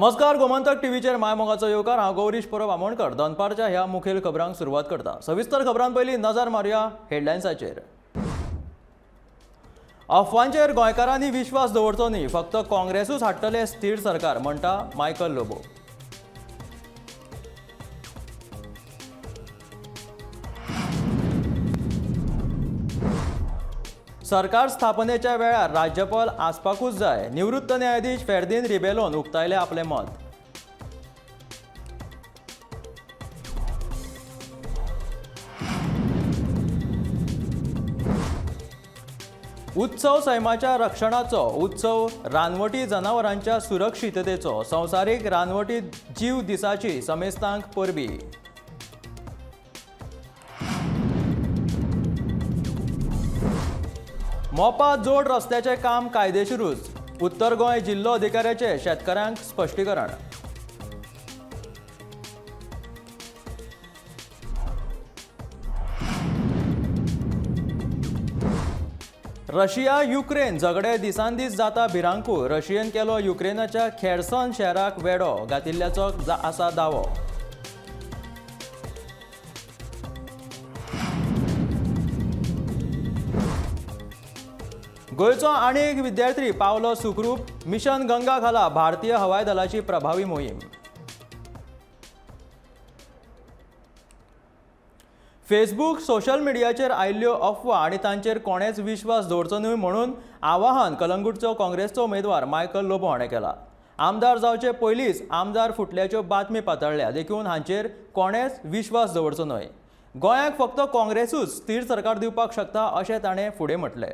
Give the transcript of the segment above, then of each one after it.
नमस्कार, गोमंतक टीव्हीचेर मायमोगाचो येवकार. हांव गौरीश परब आमोणकर दनपारच्या ह्या मुखेल खबरांक सुरवात करता. सविस्तर खबरां पयलीं नजर मारुया हेडलायन्साचेर. अफवांचेर गोंयकारांनी विश्वास दवरचो न्ही, फक्त काँग्रेसूच हाडटले स्थीर सरकार, म्हणटा मायकल लोबो. सरकार स्थापनेच्या वेळार राज्यपाल आसपाकूच जाय, निवृत्त न्यायाधीश फेर्दीन रिबेलोन उक्तायले आपलें मत. उत्सव सैमाच्या रक्षणाचो, उत्सव रानवटी जनावरांच्या सुरक्षिततेचो. संवसारीक रानवटी जीव दिसाची समेस्तांक परबी. मोपा जोड रस्त्याचें काम कायदेशीरूच, उत्तर गोंय जिल्लो अधिकाऱ्याचें शेतकारांक स्पश्टीकरण. रशिया युक्रेन झगडे दिसान दीस जाता भिरांकूळ. रशियेन केलो युक्रेनाच्या खेरसन शहराक वेडो घातिल्ल्याचो आसा दावो. गोंयचो आनी एक विद्यार्थी पावलो सुखरूप. मिशन गंगा खाला भारतीय हवाई दलाची प्रभावी मोहीम. फेसबूक सोशल मिडियाचेर आयिल्ल्यो अफवा आनी तांचेर कोणेच विश्वास दवरचो न्हय म्हणून आवाहन कलंगूटचो काँग्रेसचो उमेदवार मायकल लोबो हाणें केला. आमदार जावचे पयलींच आमदार फुटल्याच्यो बातमी पातळ्ळ्या, देखून हांचेर कोणेच विश्वास दवरचो न्हय. गोंयाक फक्त काँग्रेसूच स्थीर सरकार दिवपाक शकता अशें ताणें फुडें म्हटलें.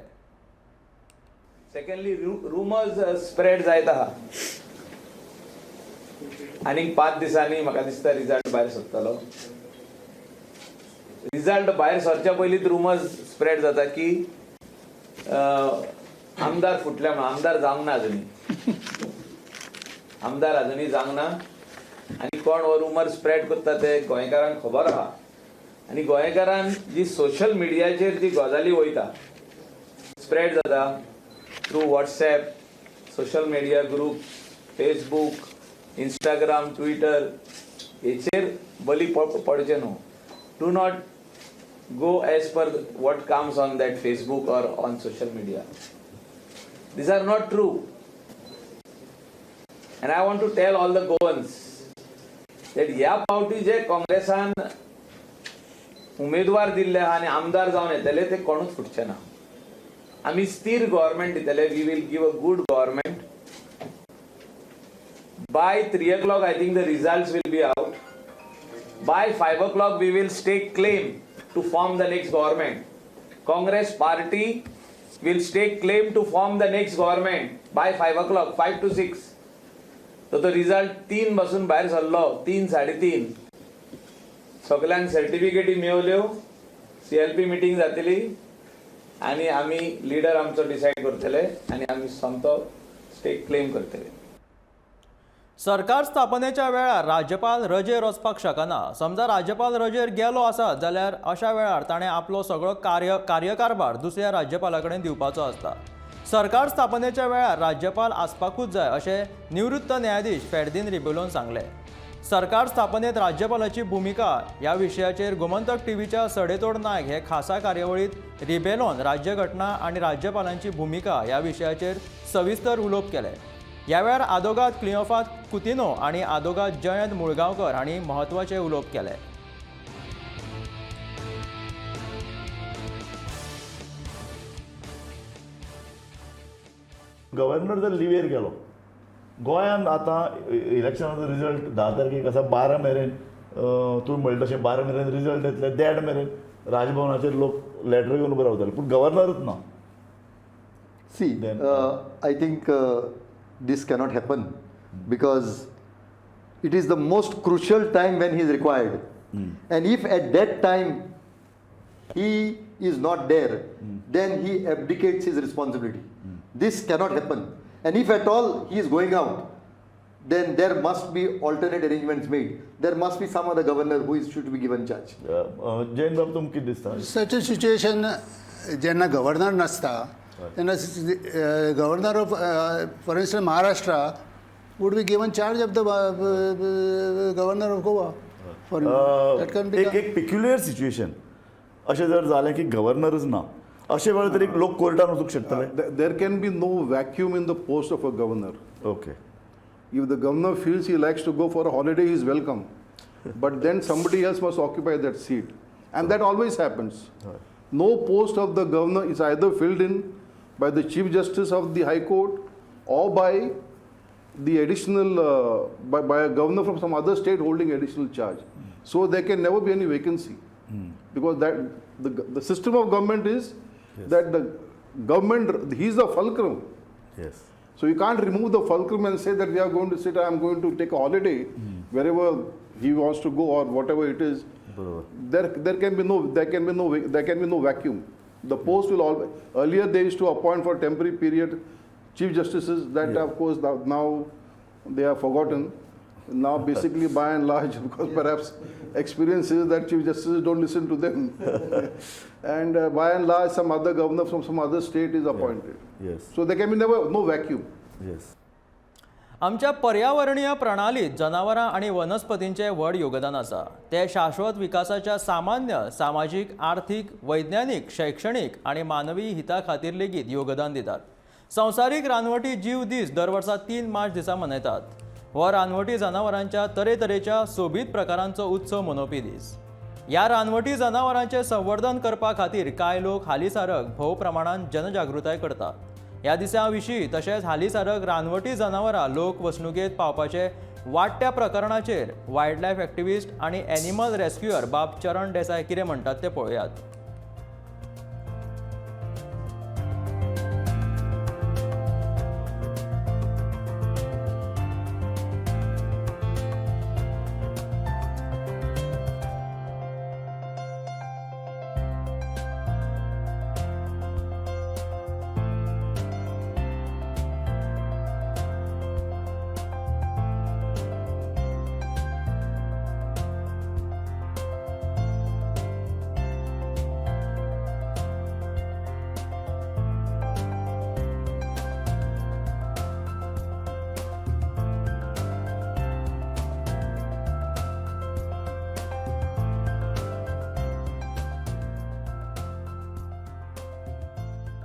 सेकंडली, रुमर्स स्प्रेड जायत आहा. आनीक 5 दिसांनी म्हाका दिसता रिजल्ट भायर सरतलो. रिजल्ट भायर सरच्या पयलींच रुमर्स स्प्रेड जाता की आमदार फुटल्या म्हणून. आमदार जावंक ना अजुनी, आमदार अजुनी जावंक ना. आनी कोण हो रुमर स्प्रेड करता ते गोंयकारांक खबर आहा. आनी गोंयकारान जी सोशल मिडियाचेर जी गजाली वयता, स्प्रेड जाता through WhatsApp, social media group, Facebook, Instagram, Twitter, हेचेर बली पडचें न्हू. Do not go as per what comes on that Facebook or on social media. These are not true. And I want to tell all the Goans that ह्या पावटी जे काँग्रेसान उमेदवार दिल्ले आहा आनी आमदार जावन येतले ते कोणूच फुटचे ना. आमी स्थिर गव्हर्मेंट दितले. We will give a good government. By 3 o'clock I think the results will be out. By 5 o'clock we will stake claim to form the next government. Congress party will stake claim to form the next government by 5 o'clock, 5 to 6. तो तो result 3 बसून भायर सरलो, 3 3:30 सगल्यांक सर्टिफिकेटी मेवल्यो. CLP meeting जातली आनी आमी leader आमचो डिसायड करतले आनी आमी सोमतो स्टेक क्लेम करतले. सरकार स्थापनेच्या वेळार राज्यपाल रजेर वचपाक शकना. समजा राज्यपाल रजेर गेलो आसत जाल्यार अशा वेळार ताणें आपलो सगळो कार्यकारभार दुसऱ्या राज्यपाला कडेन दिवपाचो आसता. सरकार स्थापनेच्या वेळार राज्यपाल आसपाकूच जाय अशें निवृत्त न्यायाधीश फेर्दीन रिबेलोन सांगलें. सरकार स्थापनेत राज्यपालाची भुमिका ह्या विशयाचेर गोमंतक टीव्हीच्या सडेतोड नायक हे खासा कार्यावळींत रिबेलोन राज्यघटना आनी राज्यपालांची भुमिका ह्या विशयाचेर सविस्तर उलोवप केलें. ह्या वेळार आदोगाद क्लियोफात कुतिनो आनी आदोगाद जयंत मुळगांवकर हांणी म्हत्वाचें उलोवप केलें. गव्हर्नर जर लिवेर गेलो, गोंयांत आतां इलेक्शनाचो रिजल्ट 10 तारखेक आसा, 12 मेरेन तुवें म्हणलें तशें 12 मेरेन रिजल्ट येतले, 1:30 मेरेन राजभवनाचेर लोक लॅटर घेवन उबे रावतले, पूण गव्हर्नरूच ना. See, Then, I think this cannot happen because it is the most crucial time when he is required. And if at that time he is not there, then he abdicates his responsibility. This cannot happen. And if at all he is going out, then there must be alternate arrangements made. There must be some other governor who should be given charge. Jain बाब, तुमकां कितें दिसता? Such a situation जेन्ना governor नासता तेन्ना governor of, for instance, Maharashtra would be given charge of the governor of Goa for that can be एक एक peculiar situation अशें जर जालें की गव्हर्नरच ना अशे वेळार तरी लोक कोर्टान वचूंक शकतले. There can be no vacuum in the post of a governor. Okay. If the governor feels he likes to go for a holiday, he is welcome. But then somebody else must occupy that seat. And that always happens. No post of the governor is either filled in by the Chief Justice of the High Court or by the additional, by a governor from some other state holding additional charge. So there can never be any vacancy. Because that the system of government is that the government, he is the fulcrum. Yes. So you can't remove the fulcrum and say that we are going to sit, I am going to take a holiday wherever he wants to go or whatever it is. There can be no vacuum. The post will always, earlier they used to appoint for temporary period chief justices that of course now they are forgotten. Now basically by and large, because perhaps experience is that chief justices don't listen to them. And by and large some other governor from some other state is appointed. Yes. So there can be never no vacuum. Yes. आमच्या पर्यावरणीय प्रणालीत जनावरां आनी वनस्पतींचें व्हड योगदान आसा. ते शाश्वत विकासाच्या सामान्य सामाजीक, आर्थीक, वैज्ञानीक, शैक्षणीक आनी मानवी हिता खातीर लेगीत योगदान दितात. संवसारीक रानवटी जीव दीस दर वर्सा 3 मार्च दिसा मनयतात. हो रानवटी जनावरांच्या तरेतरेच्या सोबीत प्रकारांचो उत्सव मनोवपी दीस. ह्या रानवटी जनावरांचें संवर्धन करपा खातीर कांय लोक हालींसारक भोव प्रमाणान जनजागृताय करतात. ह्या दिसा विशीं तशेंच हालींसारक रानवटी जनावरां लोक वसणुकेंत पावपाचे वाडट्या प्रकरणाचेर वायल्ड लायफ एक्टिविस्ट आनी एनिमल रेस्क्युअर बाब चरण देसाय कितें म्हणटात तें पळोवयात.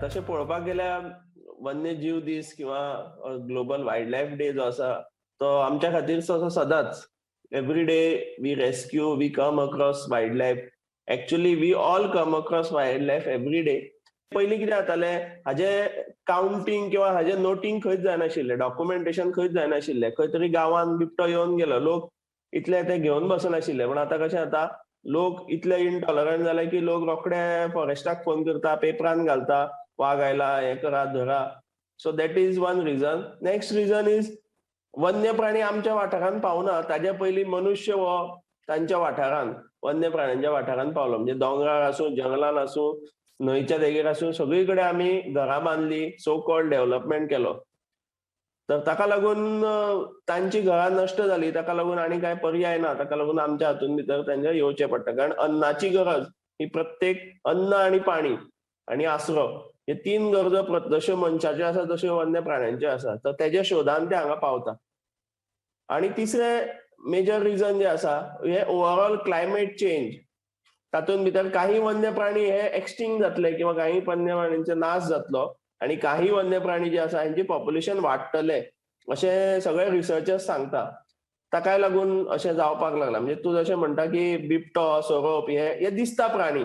तशें पळोवपाक गेल्यार वन्यजीव दीस किंवा ग्लोबल वायल्ड लायफ डे जो आसा तो आमच्या खातीर सदांच every day we rescue, we come across wild life. Actually we all come across wild life every day. पयलीं कितें जातालें, हाजें कावंटींग किंवा हाजें नोटींग खंयच जायनाशिल्लें, डॉक्युमेंटेशन खंयच जायनाशिल्लें. खंय तरी गांवांत बिबटो येवन गेलो, लोक इतले ते घेवन बसनाशिल्ले. पूण आतां कशें जाता, लोक इतले इनटॉलरंट जाले की लोक रोखडे फॉरेस्टाक फोन करता, पेपरान घालता, वाग आयला, हें करा, धरा. So that is one reason. Next reason is वन्य प्राणी आमच्या वाठारांत पावना ताज्या पयलीं मनुष्य हो तांच्या वाठारांत, वन्य प्राण्यांच्या वाठारांत पावलो. म्हणजे दोंगरार आसूं, जंगलान आसूं, न्हंयच्या देगेर आसूं, सगळी कडेन आमी घरां बांदली, सो कॉल्ड डेव्हलपमेंट केलो. तर ताका लागून तांची घरां नश्ट जाली. ताका लागून आनी कांय पर्याय ना. ताका लागून आमच्या हातून भितर तांच्या येवचें पडटा. कारण अन्नाची गरज ही प्रत्येक अन्न आनी पाणी आनी आसरो हे 3 गरजो जश्यो मनशाच्यो आसा तश्यो वन्य प्राण्यांच्यो आसा. तर तेज्या शोधान ते हांगा पावता. आनी तिसरें मेजर रिजन जें आसा हे ओवरऑल क्लायमेट चेंज. तातूंत भितर काही वन्य प्राणी हे एक्सटिंक्ट जातले किंवा काही वन्य प्राण्यांचो नाश जातलो आनी काही वन्य प्राणी जे आसा हेंचे पॉप्युलेशन वाडटलें अशें सगळे रिसर्चर्स सांगता. ताकाय लागून अशें जावपाक लागलां. म्हणजे तूं जशें म्हणटा की बिबटो, सोरोप हे दिसता प्राणी,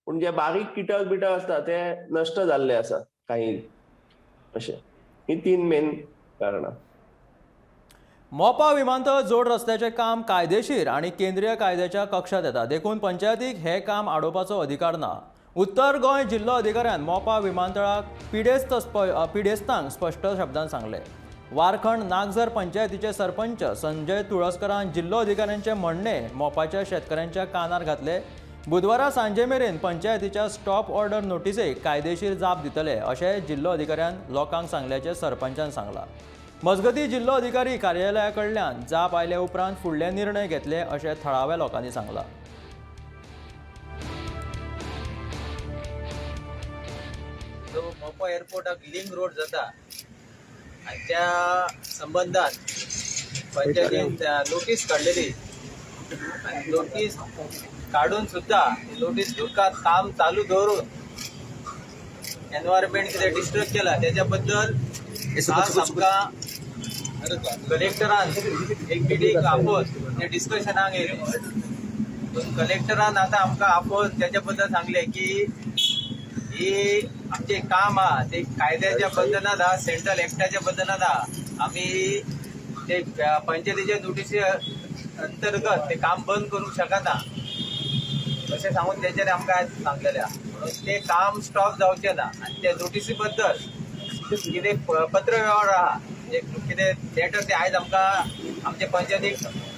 पूण जे बारीक किटक बिटक आसता ते नश्ट जाल्ले आसा काही. अशें ही 3 मेन कारणां. मोपा विमानतळ जोड रस्त्याचें काम कायदेशीर आनी केंद्रीय कायद्याच्या कक्षात येता, देखून पंचायतीक हें काम आडोवपाचो अधिकार ना. उत्तर गोंय जिल्लो अधिकाऱ्यान मोपा विमानतळाक पिडेस्तांक स्पश्ट शब्दान सांगलें. वारखंड नागझर पंचायतीचे सरपंच संजय तुळसकरान जिल्लो अधिकाऱ्यांचें म्हणणें मोपाच्या शेतकऱ्यांच्या कानार घातलें. बुधवारा सांजे मेरेन पंचायतीच्या स्टॉप ऑर्डर नोटीसेक कायदेशीर जाप दितले अशें जिल्लो अधिकाऱ्यान लोकांक सांगल्याचें सरपंचान सांगलां. मजगतीं जिल्लो अधिकारी कार्यालया कडल्यान जाप आयले उपरांत फुडले निर्णय घेतले अशें थळाव्या लोकांनी सांगलां. जो मोपा एअरपोर्टाक लिंक रोड जाता आनी त्या संबंदान पंचायतीन नोटीस काडलेली. नोटीस काडून सुद्दां नोटीस उदकांत काम चालू दवरून एनवायरमेंट कितें डिस्टर्ब केला त्याच्या बद्दल आज आमकां कलेक्टरान एक मिटींग आपोवन ते डिस्कशनाक येयले. कलेक्टरान आतां आमकां आपोवन त्याच्या बद्दल सांगलें की ही आमचें काम आहा ते कायद्याच्या बंधनात आहा, सेंट्रल एक्टाच्या बंधनात आहा. आमी ते पंचायतीच्या नोटीसी अंतर्गत ते काम बंद करूंक शकना अशें सांगून तेंच्यांनी आमकां आयज सांगलेलें आहा. म्हणून ते काम स्टॉप जावचें ना आनी त्या नोटीसी बद्दल कितें पत्र व्यवहार आहा, कितें लेटर ते आयज आमकां आमचे पंचायतीक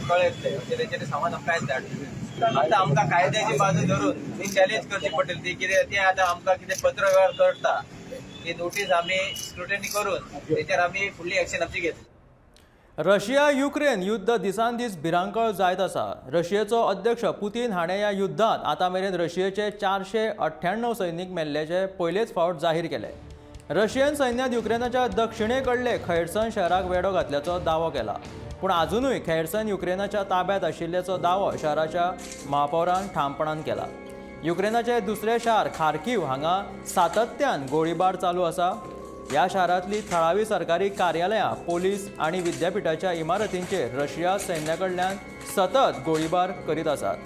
कळयतले अशें तेंच्यांनी सांगून आमकां आयज धाडलें. आतां आमकां कायद्याची बाजू धरून ती चॅलेंज करची पडटली. ती कितें ते आतां आमकां कितें पत्र व्यवहार करता ती नोटीस आमी स्क्रुटनी करून तेचेर आमी फुडली एक्शन आमची घेतली. रशिया युक्रेन युद्ध दिसान दीस भिरांकळ जायत आसा. रशियेचो अध्यक्ष पुतीन हाणें ह्या युद्धांत आतां मेरेन रशियेचे 498 सैनीक मेल्ल्याचे पयलेच फावट जाहीर केले. रशियन सैन्यान युक्रेनाच्या दक्षिणे कडले खैरसन शहराक वेडो घातल्याचो दावो केला, पूण आजुनूय खैरसन युक्रेनाच्या ताब्यात आशिल्ल्याचो दावो शहराच्या महापौरान ठामपणान केला. युक्रेनाचे दुसरे शार खार्कीव हांगा सातत्यान गोळीबार चालू आसा. ह्या शारांतली थळावी सरकारी कार्यालयां, पोलीस आनी विद्यापिठाच्या इमारतींचेर रशिया सैन्या कडल्यान सतत गोळीबार करीत आसात.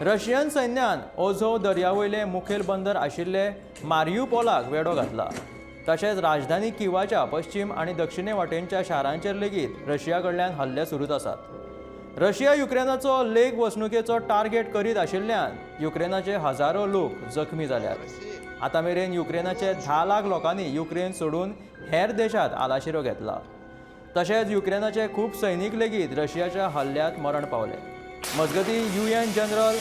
रशियन सैन्यान ओझो दर्यावयले मुखेल बंदर आशिल्ले मारियुपोलाक वेडो घातला. तशेंच राजधानी किवाच्या पश्चिम आनी दक्षिणे वाटेनच्या शारांचेर लेगीत रशिया कडल्यान हल्ले सुरूच आसात. रशिया युक्रेनाचो लेग वसणुकेचो टार्गेट करीत आशिल्ल्यान युक्रेनाचे हजारो लोक जखमी जाल्यात. आतां मेरेन युक्रेनाचे 10 लाख लोकांनी युक्रेन सोडून हेर देशांत आलाशिरो घेतला. तशेंच युक्रेनाचे खूब सैनीक लेगीत रशियाच्या हल्ल्यांत मरण पावले. मजगतीं UN general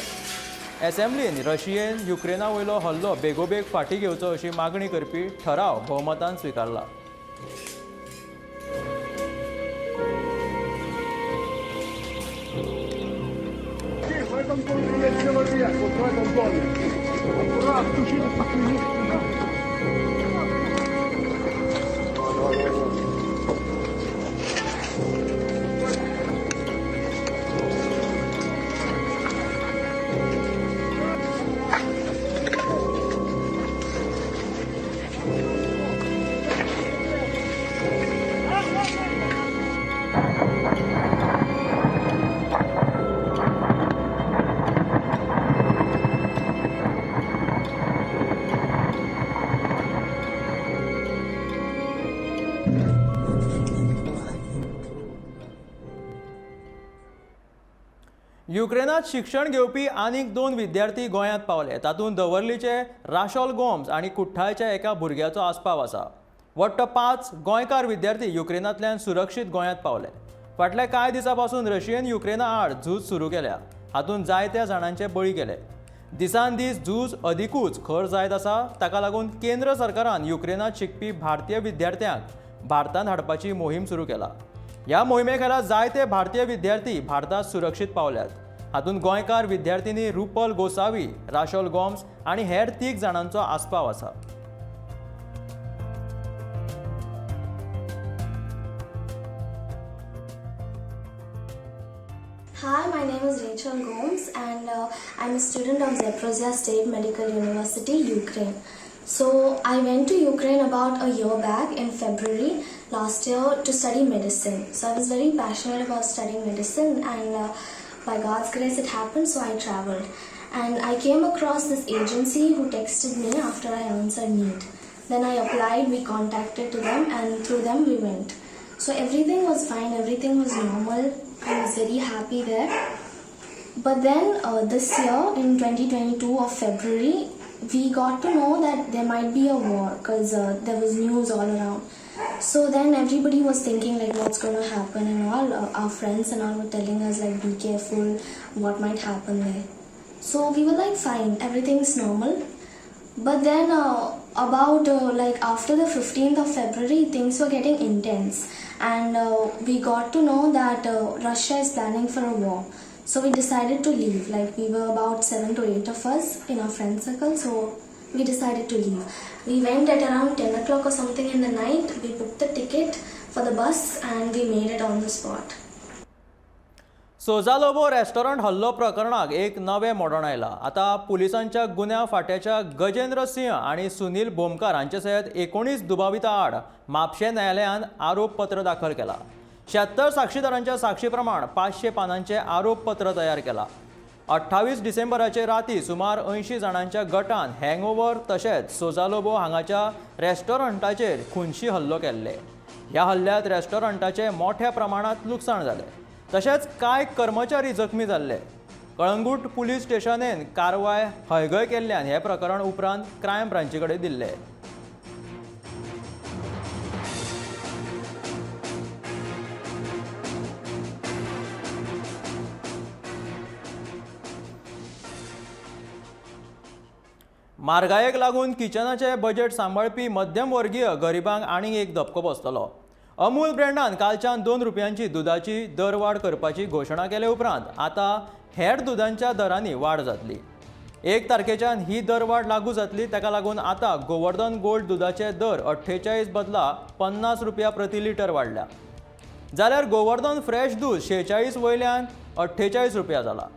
एसेंब्लीन रशियेन युक्रेना वयलो हल्लो बेगोबेग फाटीं घेवचो अशी मागणी करपी ठराव भोवमतान स्विकारला. युक्रेनात शिक्षण घेवपी आनीक 2 विद्यार्थी गोंयांत पावले. तातूंत दवर्लीचे राशोल गोम्स आनी कुठ्ठाळच्या एका भुरग्याचो आस्पाव आसा. वट्ट 5 गोंयकार विद्यार्थी युक्रेनांतल्यान सुरक्षीत गोंयांत पावले. फाटल्या कांय दिसां पासून रशियेन युक्रेना आड झूज सुरू केल्या. हातूंत जायत्या जाणांचे बळी गेले. दिसान दीस झूज अदिकूच खर जायत आसा. ताका लागून केंद्र सरकारान युक्रेनात शिकपी भारतीय विद्यार्थ्यांक भारतांत हाडपाची मोहीम सुरू केला. ह्या मोहिमे खाला जायते भारतीय विद्यार्थी भारतांत सुरक्षीत पावल्यात. हातूंत गोंयकार विद्यार्थिनी रुपल गोसावी, राशोल गोम्स आनी हेर 3 जाणांचो आस्पाव आसा. Hi, my name is Rachel Gomes and I'm a student of Zaporizhzhia State Medical University, Ukraine. So I went to Ukraine about a year back in February last year to study medicine. So I was very passionate about studying medicine and by God's grace it happened, so I traveled. And I came across this agency who texted me after I answered NEET. Then I applied, we contacted to them and through them we went. So everything was fine, everything was normal. I was very happy there. But then this year in 2022 of February, we got to know that there might be a war because there was news all around. So then everybody was thinking like what's going to happen and all. Our friends and all were telling us like be careful, what might happen there. So we were like fine, everything's normal. But then about like after the 15th of February, things were getting intense and we got to know that Russia is planning for a war. So we decided to leave. Like we were about 7 to 8 of us in our friend circle, so we decided to leave. We went at around 10 o'clock or something in the night. We booked the ticket for the bus and we made it on the spot. Souza Lobo restaurant हल्लो प्रकरणाक एक नवें मोडण आयलां. आतां पुलिसांच्या गुन्यांव फांट्याच्या गजेंद्र सिंह आनी सुनील भोमकार हांचे सयत 19 दुबावितां आड म्हापशें न्यायालयान आरोपपत्र दाखल केलां. 76 साक्षीदारांच्या साक्षी प्रमाण 500 पानांचें आरोपपत्र तयार केलां. 28 डिसेंबराचे राती सुमार 80 जाणांच्या गटान हँगओव्हर तशेंच सोजा लोबो हांगाच्या रेस्टॉरंटाचेर खुनशी हल्लो केल्ले. ह्या हल्ल्यांत रेस्टॉरंटाचें मोठ्या प्रमाणांत लुकसाण जालें, तशेंच कांय कर्मचारी जखमी जाल्ले. कळंगूट पुलीस स्टेशनेन कारवाय हयगय केल्ल्यान हें प्रकरण उपरांत क्रायम ब्रांची कडेन दिल्लें. म्हारगायेक लागून किचनाचें बजेट सांबाळपी मध्यमवर्गीय गरिबांक आनीक एक धपको बसतलो. अमूल ब्रँडान कालच्यान 2 रुपयांची दुदाची दरवाड करपाची घोशणा केले उपरांत आतां हेर दुदांच्या दरांनी वाड जातली. 1 तारखेच्यान ही दरवाड लागू जातली. ताका लागून आतां गोवर्धन गोल्ड दुदाचे दर 48 बदला 50 रुपया प्रति लिटर वाडल्या, जाल्यार गोवर्धन फ्रेश दूद 46 वयल्यान 48 रुपया जाला.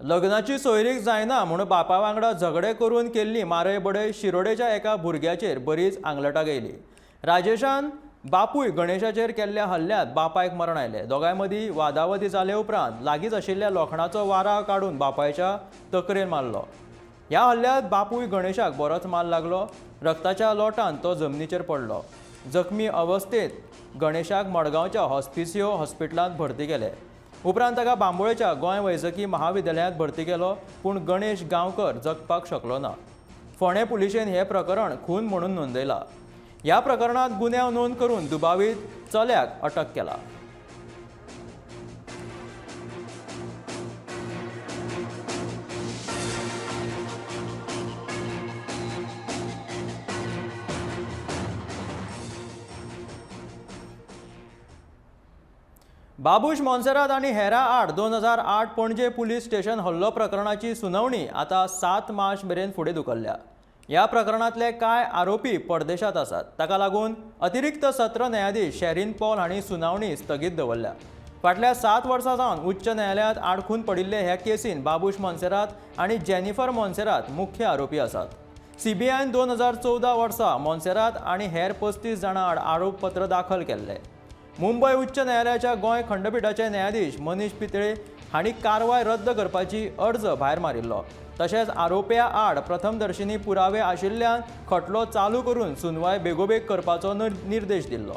लग्नाची सोयरीक जायना म्हूण बापा वांगडा झगडे करून केल्ली मारय बडय शिरोडेच्या एका भुरग्याचेर बरीच आंगलटाक येयली. राजेशान बापूय गणेशाचेर केल्ल्या हल्ल्यांत बापायक मरण आयलें. दोगांय मदीं वादावादी जाले उपरांत लागींच आशिल्ल्या लोखणाचो वारा काडून बापायच्या तकरेन मारलो. ह्या हल्ल्यांत बापूय गणेशाक बरोच मार लागलो. रक्ताच्या लोटान तो जमनीचेर पडलो. जखमी अवस्थेंत गणेशाक मडगांवच्या हॉस्पिसियो हॉस्पिटलांत भरती केले. उपरांत ताका बांबोळेच्या गोंय वैजकी महाविद्यालयांत भरती केलो, पूण गणेश गांवकर जगपाक शकलो ना. फोंडें पुलिशेन हें प्रकरण खून म्हणून नोंदयलां. ह्या प्रकरणांत गुन्यांव नोंद करून दुबावीत चल्याक अटक केला. बाबूश मोन्सेरात आनी हेरा आड 2008 पणजे पुलीस स्टेशन हल्लो प्रकरणाची सुनावणी आतां 7 मार्च मेरेन फुडें धुकल्ल्या. ह्या प्रकरणांतले कांय आरोपी परदेशांत आसात. ताका लागून अतिरिक्त सत्र न्यायाधीश शेरीन पॉल हांणी सुनावणी स्थगीत दवरल्या. फाटल्या 7 वर्सां सावन उच्च न्यायालयांत आडखून पडिल्ले ह्या केसीन बाबूश मोन्सेरात आनी जेनिफर मोन्सेरात मुख्य आरोपी आसात. सीबीआयन 2014 वर्सा मोन्सेरात आनी हेर 35 जाणां आड आरोपपत्र दाखल केल्लें. मुंबय उच्च न्यायालयाच्या गोंय खंडपिठाचे न्यायाधीश मनीष पितळे हांणी कारवाय रद्द करपाची अर्ज भायर मारिल्लो. तशेंच आरोप्या आड प्रथमदर्शनी पुरावे आशिल्ल्यान खटलो चालू करून सुनवाय बेगोबेग करपाचो निर्देश दिल्लो.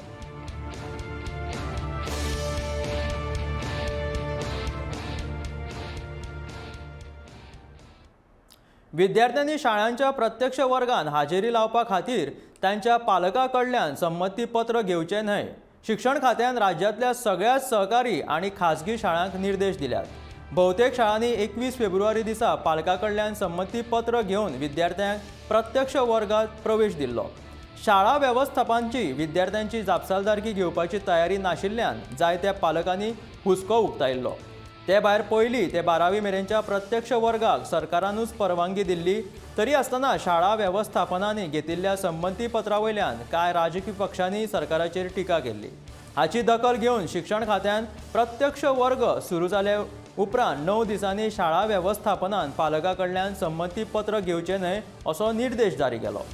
विद्यार्थ्यांनी शाळांच्या प्रत्यक्ष वर्गांत हाजेरी लावपा खातीर तांच्या पालकां कडल्यान संमती पत्र घेवचें न्हय. शिक्षण खात्यान राज्यांतल्या सगळ्या सहकारी आनी खाजगी शाळांक निर्देश दिल्यात. बहुतेक शाळांनी 21 फेब्रुवारी दिसा पालकां कडल्यान संमती पत्र घेवन विद्यार्थ्यांक प्रत्यक्ष वर्गांत प्रवेश दिल्लो. शाळा वेवस्थापनाची विद्यार्थ्यांची जापसालदारकी घेवपाची तयारी नाशिल्ल्यान जायत्या पालकांनी हुस्को उक्तायल्लो. ते भायर पयली ते 12वी मेरेनच्या प्रत्यक्ष वर्गाक सरकारानूच परवानगी दिल्ली, तरी आसतना शाळा वेवस्थापनांनी घेतिल्ल्या संमती पत्रा वयल्यान कांय राजकी पक्षांनी सरकाराचेर टिका केल्ली. हाची दखल घेवन शिक्षण खात्यान प्रत्यक्ष वर्ग सुरू जाले उपरांत 9 दिसांनी शाळा वेवस्थापनान पालकां कडल्यान संमती पत्र घेवचें न्हय असो निर्देश जारी केलो.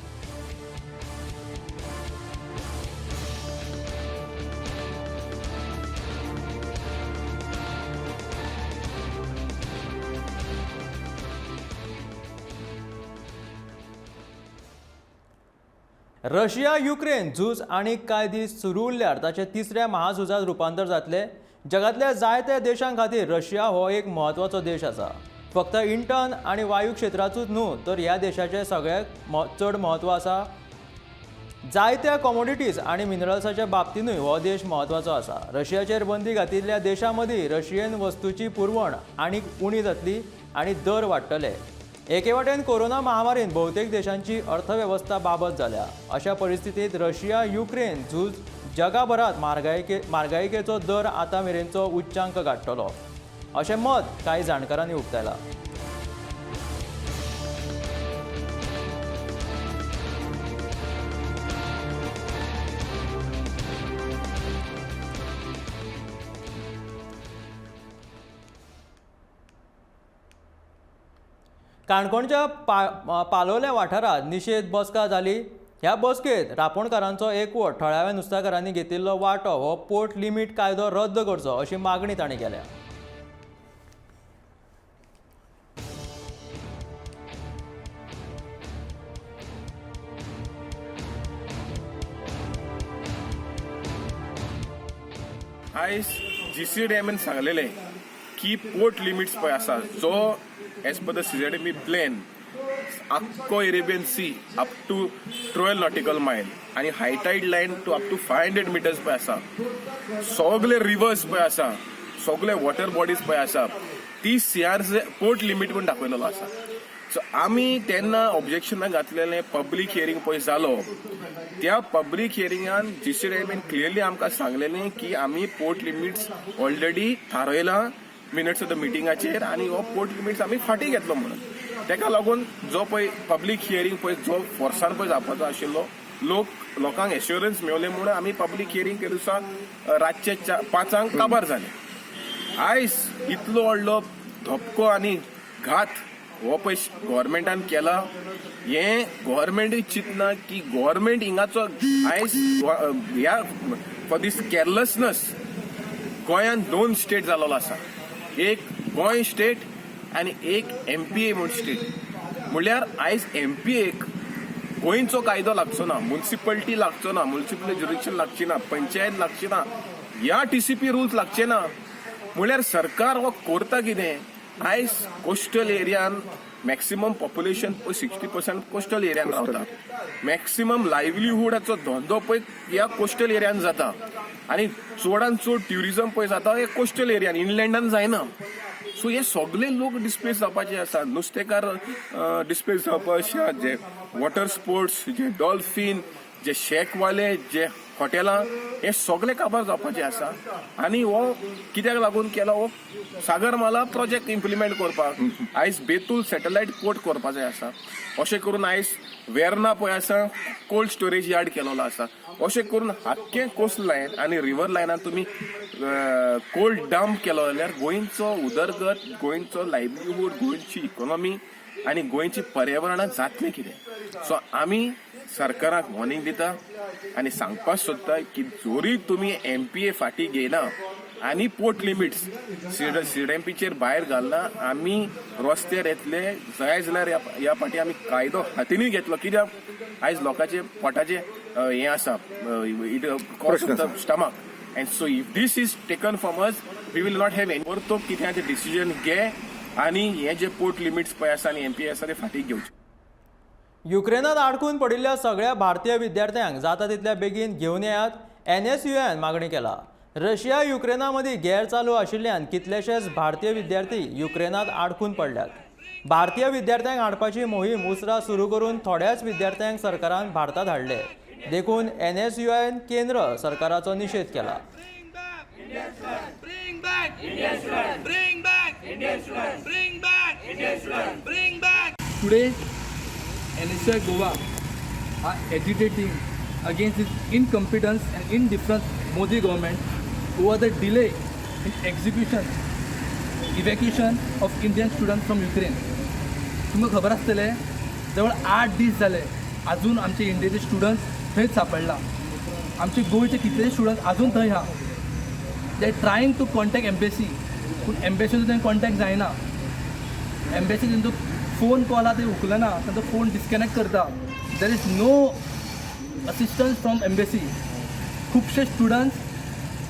रशिया युक्रेन झूज आनी कांय दीस सुरू उरल्यार ताचें तिसऱ्या महाझुजांत रुपांतर जातलें. जगांतल्या जायत्या देशां खातीर रशिया हो एक म्हत्वाचो देश आसा. फक्त इंटर्न आनी वायू क्षेत्राचूच न्हू तर ह्या देशाचें सगळ्याक चड म्हत्व आसा. जायत्या कॉमोडिटीज आनी मिनरल्साच्या बाबतीनूय हो देश म्हत्वाचो आसा. रशियाचेर बंदी घातिल्ल्या देशां मदीं रशियन वस्तूची पुरवण आनीक उणी जातली आनी दर वाडटले. एके वाटेन कोरोना महामारीन बहुतेक देशांची अर्थवेवस्था बाबत जाल्या. अशा परिस्थितींत रशिया युक्रेन झूज जगभरात म्हारगायेचो दर आतां मेरेनचो उच्चांक गाठतलो अशें मत कांय जाणकारांनी उक्तायलां. काणकोणच्या पालोलें वाठारांत निशेध बसका जाली. ह्या बसकेंत रापोणकारांचो एकवट थळाव्या नुस्तेकारांनी घेतिल्लो वांटो हो पोर्ट लिमीट कायदो रद्द करचो अशी मागणी तांणी केल्या. आयज GCDMN सांगलेलें की पोर्ट लिमिट्स पळय आसा जो as per the CZMP plan आख्खो Arabian sea up to 12 nautical mile आनी high tide line to up to 500 meters पळय आसा, सगळे रिवर्स पळय आसा, सगळे वॉटर बॉडीज पळय आसा, ती CRZ port limit म्हूण दाखयलेलो आसा. सो आमी तेन्ना ऑब्जेक्शनां घातलेलें, पब्लीक हियरींग पळय जालो, त्या पब्लीक हियरिंगान GCDMN clearly आमकां सांगलेलें की आमी पोर्ट लिमिट्स ऑलरेडी थारयलां मिनट्स ऑफ the मिटिंगाचेर आनी हो पोर्ट लिमिट्स आमी फाटीं घेतलो म्हणून. तेका लागून जो पळय पब्लीक हियरींग पळय जो फोर्सान पळय जावपाचो आशिल्लो, लोकांक एश्योरन्स मेवलें म्हणून आमी पब्लीक हियरींग ते दिसा रातचे 5 काबार जालें. आयज इतलो व्हडलो धपको आनी घात हो पळय गव्हर्मेंटान केला. हें गव्हर्मेंटूय चिंतना की गव्हर्मेंट हिंगाचो आयज ह्या फॉर these carelessness गोंयांत 2 स्टेट जाल्लो आसा, एक गोंय स्टेट आनी एक MPA म्हूण स्टेट. म्हणल्यार आयज MPAक गोंयचो कायदो लागचो ना, मुन्सिपल्टी लागचो ना, मुन्सिपल ज्युरिडिक्शन लागची ना, पंचायत लागची ना, ह्या TCP rules लागचे ना. म्हणल्यार सरकार हो करता कितें? आयज कोस्टल एरियान मॅक्सिमम पॉप्युलेशन पळय 60% कोस्टल एरियान रावता, मॅक्सिमम लायवलीहुडाचो धंदो पळय ह्या कोस्टल एरियान जाता आनी चडान चड ट्युरिजम पळय जाता हे कोस्टल एरियान, इनलँडान जायना. सो हे सगळे लोक डिस्प्लेस जावपाचे आसा, नुस्तेकार डिस्प्लेस जावपाचे आसा, जे वॉटर स्पोर्ट्स, जे डॉल्फीन, जे शॅकवाले, जे हॉटेलां, हे सगळे काबार जावपाचे आसा. आनी हो कित्याक लागून केला? हो सागरमाला प्रोजेक्ट इम्प्लिमेंट करपाक. आयज बेतूल सॅटेलायट पोर्ट करपाचें आसा. अशें करून आयज वेर्ना पळय आसा कोल्ड स्टोरेज यार्ड केलेलो आसा. अशें करून आख्खें कोस्ट लायन आनी रिवर लायनान तुमी कोल्ड डंप केलो जाल्यार गोंयचो उदरगत, गोंयचो लायवलीहूड, गोंयची इकॉनॉमी आनी गोंयची पर्यावरणां जातलें कितें? सो आमी सरकाराक वॉर्निंग दिता आनी सांगपाक सोदता की जोरी तुमी MPA फाटीं घेयना आनी पोर्ट लिमिट्स CDMPचेर भायर घालना, आमी रस्त्यार येतले. जाय जाल्यार ह्या फाटी आमी कायदो हातीनूय घेतलो. कित्याक आयज लोकांचे पोटाचे हें आसा, it cost of the stomach. And so if this is taken from us we will not have any. परतो कितें तें डिसिजन घे आनी हे जे पोर्ट लिमिट्स पळय आसा आनी MPA आसा ते फाटीं घेवचे. युक्रेनात आडकून पडिल्ल्या सगळ्या भारतीय विद्यार्थ्यांक जाता तितल्या बेगीन घेवन येयात, NSUN मागणी केला. रशिया युक्रेना मदीं गेर चालू आशिल्ल्यान कितलेशेच भारतीय विद्यार्थी युक्रेनात आडकून पडल्यात. भारतीय विद्यार्थ्यांक हाडपाची मोहीम उसरां सुरू करून थोड्याच विद्यार्थ्यांक सरकारान भारतांत हाडले, देखून NSUN केंद्र सरकाराचो निशेध केला. Today, NSUI Goa are agitating against this incompetence and indifference Modi government over the delay in execution, evacuation of Indian students from Ukraine. तुमकां खबर आसतलें जवळ 8 दीस जाले अजून आमचे इंडियेचे स्टुडंट्स थंयच सापडला. आमचे गोंयचे कितले स्टुडंट्स अजून थंय आहा. They are trying to contact embassy, पूण एम्बेसीचो तेंकां कॉन्टॅक्ट जायना. एम्बेसी तेंचो फोन कॉल आहा ते उखलना, तांचो फोन डिस्कनेक्ट करता. There is no assistance from embassy. खुबशे स्टुडंट्स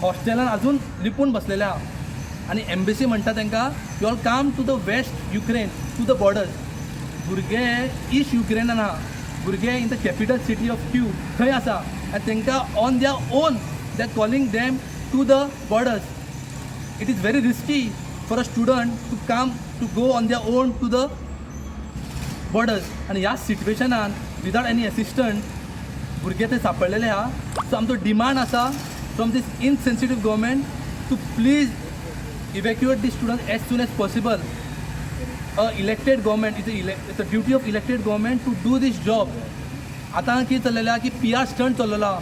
हॉस्टेलान अजून लिपून बसलेले आहा आनी एम्बेसी म्हणटा तांकां you all come to the west Ukraine to the borders. भुरगे इस्ट युक्रेनान आहा, भुरगे in the capital city of Kyiv थंय आसा आनी तांकां on their own they are calling them to the borders. It is very risky for a student to come to go on their own to the borders. आनी ह्या सिट्युएशनान without any assistant भुरगे थंय सांपडलेले आहा. So आमचो demand आसा from this insensitive government to please evacuate the students as soon as possible. A elected government, it's a duty of elected government to do this job. आतां कितें चल्लेलें आहा की P R stunt चल्लेलो आहा.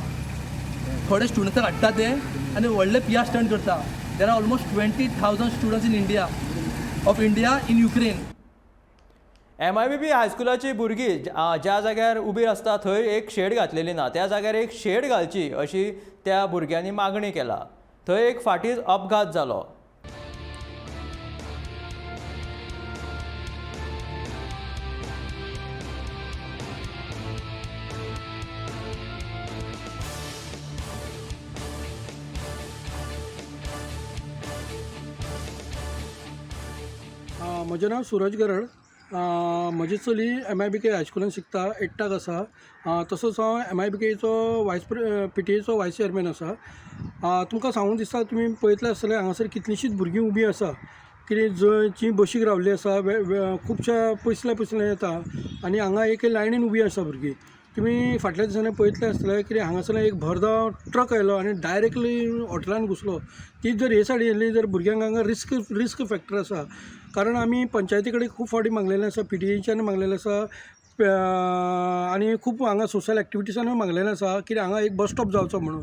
थोडे स्टुडंट्सांक हाडटा ते आनी व्हडले पी आर स्टंट करता. There are almost 20,000 students in India of India in Ukraine. MIBP हायस्कुलाची भुरगीं ज्या जाग्यार उबी आसता थंय एक शेड घातलेली ना, त्या जाग्यार एक शेड घालची अशी त्या भुरग्यांनी मागणी केला. थंय एक फाटीच अपघात जालो. म्हजें नांव सूरज गरड. म्हजी चली MIBK हायस्कुलान शिकता, एट्टाक आसा. तसोच हांव MIBKचो वायस PTAचो वायस चेअरमॅन आसा. तुमकां सांगून दिसता, तुमी पळयतले आसतले हांगासर कितलींशींच भुरगीं उबीं आसा, कितें जंय बशीक रावल्ली आसा, खुबश्या पयसल्या पयसल्यान येता आनी हांगा एक लायनीन उबी आसा भुरगीं. तुमी फाटल्या दिसांनी पळयतले आसतले कितें हांगासर एक भरधांव ट्रक आयलो आनी डायरेक्टली हॉटेलान घुसलो. ती जर हे सायडीन येयल्ली जर भुरग्यांक हांगा रिस्क फॅक्टर आसा. कारण आमी पंचायती कडेन खूब फावटी मागलेलें आसा, PTA मागलेलें आसा आनी खूब हांगा सोशल एक्टिविटीजानूय मागलेलें आसा की हांगा एक बस स्टॉप जावचो म्हणून.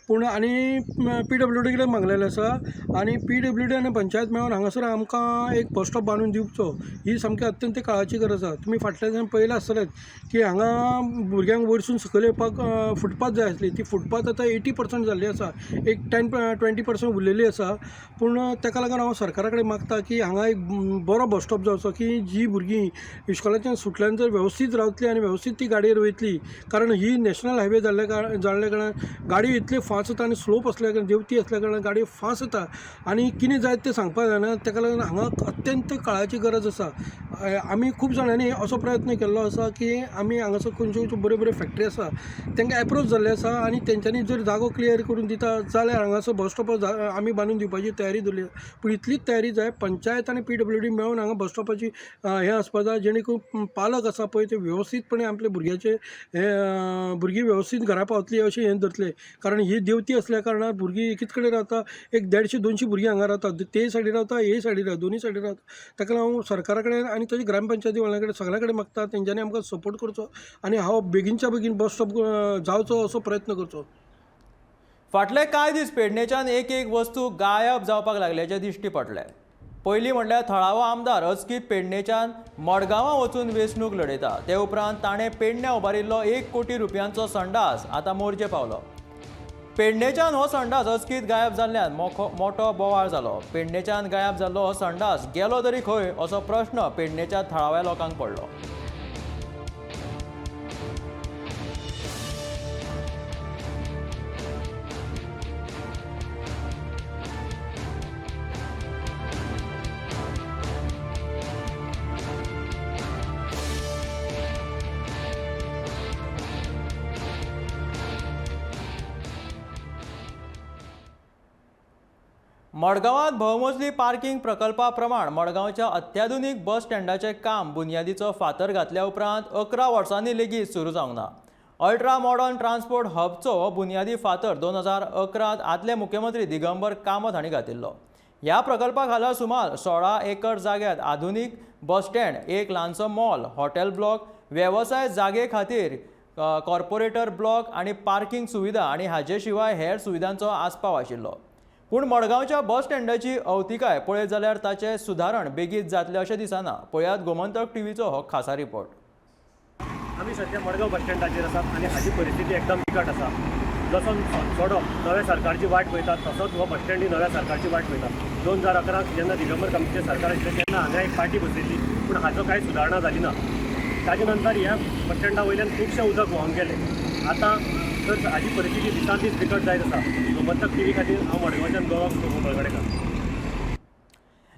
पूण आनी PWD कडेन मागलेलें आसा आनी PWD आनी पंचायत मेळून हांगासर आमकां एक बस स्टॉप बांदून दिवचो, ही सामकी अत्यंत काळाची गरज आसा. तुमी फाटल्या दिसान पळयलां आसतलेंच की हांगा भुरग्यांक वयरसून सकयल येवपाक फुटपाथ जाय आसली, ती फुटपाथ आतां 80% जाल्ली आसा, एक 10-20% उरलेली आसा. पूण ताका लागून हांव सरकारा कडेन मागता की हांगा एक बरो बस स्टॉप जावचो की जी भुरगीं इश्कोलाच्यान सुटल्यान जर वेवस्थीत रावतली आनी वेवस्थीत ती गाडयेर वयतली. कारण ही नॅशनल हायवे जाल्ल्या कारणान गाडी इतली फास्ट येता आनी स्लोप आसल्या कारणान, देंवती आसल्या कारणान गाडी फास्ट येता आनी कितें जायत तें सांगपाक जायना. ताका लागून हांगा अत्यंत काळाची गरज आसा. आमी खूब जाणांनी असो प्रयत्न केल्लो आसा की आमी हांगासर खंयच्यो खंयच्यो बऱ्यो बऱ्यो फॅक्टरी आसा तांकां एप्रोच जाल्ले आसा आनी तेंच्यांनी जर जागो क्लियर करून दिता जाल्यार हांगासर बस स्टॉप आमी बांदून दिवपाची तयारी दवरली. पूण इतलीच तयारी जाय, पंचायत आनी PWD मेळून हांगा बस स्टॉपाची हें आसपा जाय, जेणे करून पालक आसा पळय ते वेवस्थीतपणे आपल्या भुरग्याचे हे भुरगीं वेवस्थीत घरा पावतली अशें हें धरतले. कारण ही देंवती आसल्या कारणान भुरगीं एकीच कडेन रावता, एक 150-200 भुरगीं हांगा रावतात, ते सायडीन रावता, हे सायडीन रावता, दोनूय सायडीन रावता. ताका लागून हांव सरकारा कडेन आनी तशें ग्रामपंचायती वाल्या कडेन सगळ्यां कडेन मागता तेंच्यांनी आमकां सपोर्ट करचो आनी हांव बेगीनच्या बेगीन बस स्टॉप जावचो असो प्रयत्न करचो. फाटले कांय दीस पेडणेच्यान एक एक वस्तू गायब जावपाक लागल्याचें दिश्टी पडलें. पयलीं म्हणल्यार थळावो आमदार अचकीत पेडणेच्यान मडगांवां वचून वेंचणूक लढयता. ते उपरांत ताणें पेडण्यां उबारिल्लो 1 कोटी रुपयांचो संडास आतां मोरजे पावलो. पेडणेच्यान हो संडास अचकीत गायब जाल्ल्यान मोठो बोवाळ जालो. पेडणेच्यान गायब जाल्लो हो संडास गेलो तरी खंय असो प्रश्न पेडणेच्या थळाव्या लोकांक पडलो. मडगांवांत भोवमजली पार्किंग प्रकल्पा प्रमाण मडगांवच्या अत्याधुनीक बस स्टँडाचें काम बुन्यादीचो फातर घातल्या उपरांत 11 वर्सांनी लेगीत सुरू जावंक ना. अल्ट्रा मॉडर्न ट्रान्सपोर्ट हबचो हो बुन्यादी फातर 2011 आदले मुख्यमंत्री दिगंबर कामत हांणी घातिल्लो. ह्या प्रकल्पा खाला सुमार 16 एकर जाग्यांत आधुनीक बस स्टँड, एक ल्हानसो मॉल, हॉटेल ब्लॉक, वेवसाय जागे खातीर कॉर्पोरेटर ब्लॉक आनी पार्किंग सुविधा आनी हाजे शिवाय हेर सुविधांचो आस्पाव आशिल्लो. पूण मडगांवच्या बस स्टँडाची अवतिकाय पळयत जाल्यार ताचें सुदारण बेगीत जातलें अशें दिसना. पळयात गोमंतक टीव्हीचो हो खासा रिपोर्ट. आमी सद्या मडगांव बस स्टँडाचेर आसात आनी हाची परिस्थिती एकदम बिकट आसा. जसो सोडो नव्या सरकारची वाट पळयतात तसोच हो बस स्टँडूय नव्या सरकारची वाट पळयता. 2011 जेन्ना दिगंबर कामतीचें सरकार आशिल्लें तेन्ना हांगा एक पार्टी बसयल्ली, पूण हाचो कांय सुदारणा जाली ना. ताजे नंतर ह्या बस स्टँडा वयल्यान खुबशें उदक व्हांवन गेलें. आतां तर हाजी परिस्थिती दिसान दीस बिकट जायत आसा. गोमंतक टीव्ही खातीर हांव मडगांवच्यान गोवा बळगडेकार.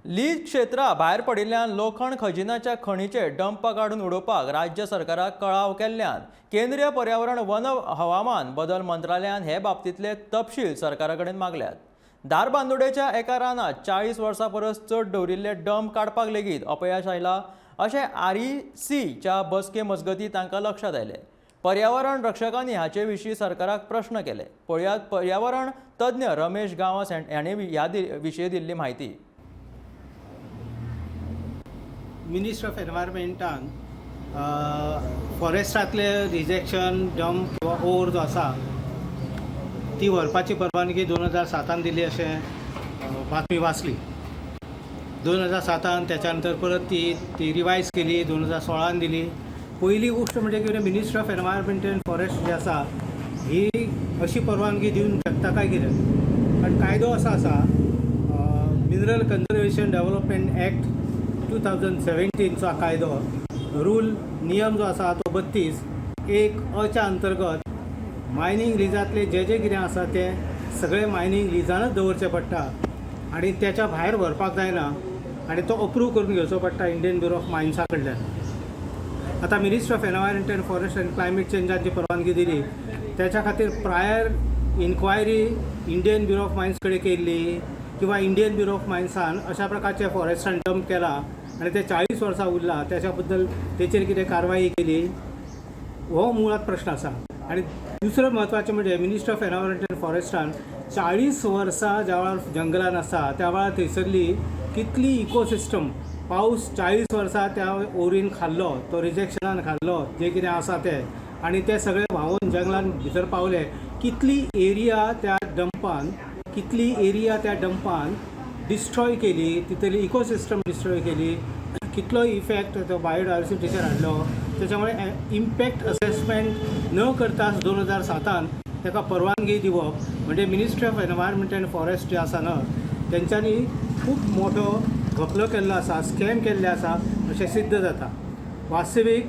लीज क्षेत्रा भायर पडिल्ल्यान लोखण खजिनाच्या खणीचे डंप काडून उडोवपाक राज्य सरकाराक कळाव केल्ल्यान केंद्रीय पर्यावरण वन हवामान बदल मंत्रालयान हे बाबतींतले तपशील सरकारा कडेन मागल्यात. धारबांदोडेच्या एका रानांत 40 वर्सां परस चड दवरिल्ले डंप काडपाक लेगीत अपयश आयला अशें RECच्या बसके मजगतीं तांकां लक्षांत आयलें. पर्यावरण रक्षकांनी हाचे विशीं सरकाराक प्रश्न केले. पळयात पर्यावरण तज्ञ रमेश गांवस हांणी ह्या विशीं दिल्ली म्हायती. मिनिस्ट्री ऑफ एनवायरमेंटान फॉरेस्टांतले रिजेक्शन डंप किंवा ओर जो आसा ती व्हरपाची परवानगी 2007 दिली अशें बातमी वाचली. 2007 त्याच्या नंतर परत ती रिवायज केली, 2016 दिली. पयली गोश्ट म्हणजे कितें, ministry of environment and forest जी आसा ही अशी परवानगी दिवंक शकता काय कितें? कारण कायदो असो आसा, मिनरल कन्जर्वेशन डेव्हलपमेंट एक्ट 2017चो कायदो, रूल नियम जो आसा तो 32(1)च्या अंतर्गत मायनींग लिजांतले जे जे कितें आसा तें सगळें मायनींग लिजानच दवरचें पडटा आनी त्याच्या भायर व्हरपाक जायना आनी तो अप्रूव करून घेवचो पडटा इंडियन ब्युरो ऑफ मायन्सा कडल्यान. आतां ministry of environment and forest and climate चेंजान जी परवानगी दिली त्याच्या खातीर prior inquiry Indian bureau of mines कडेन केल्ली किंवा इंडियन ब्युरो ऑफ मायन्सान अशा प्रकारचे फॉरेस्टान डंप केला आनी ते 40 वर्सां उरला त्याच्या बद्दल तेचेर कितें कारवाई केली, हो मुळांत प्रश्न आसा. आनी दुसरें म्हत्वाचें म्हणजे मिनिस्ट्री ऑफ एनवायरमेंट अँड फॉरेस्टान 40 वर्सां ज्या वेळार जंगलान आसा त्या वेळार थंयसरली कितली इकोसिस्टम, पावस 40 वर्सां त्या ओरीन खाल्लो, तो रिजेक्शनान खाल्लो जें कितें आसा तें, आनी तें सगळें व्हांवून जंगलान भितर पावलें. कितली एरिया त्या डंपान, कितली एरिया त्या डंपान डिस्ट्रॉय केली, तितली इकोसिस्टम डिस्ट्रॉय केली, कितलो इफेक्ट तो बायोडायवर्सिटीचेर हाडलो. त्याच्यामुळे इम्पॅक्ट असेसमेंट न करताच 2007 ताका परवानगी दिवप म्हणजे ministry of environment and forest जे आसा न्हय तेंच्यांनी खूब मोठो घपलो केल्लो आसा, स्कॅम केल्ले आसा अशें सिद्ध जाता. वास्तवीक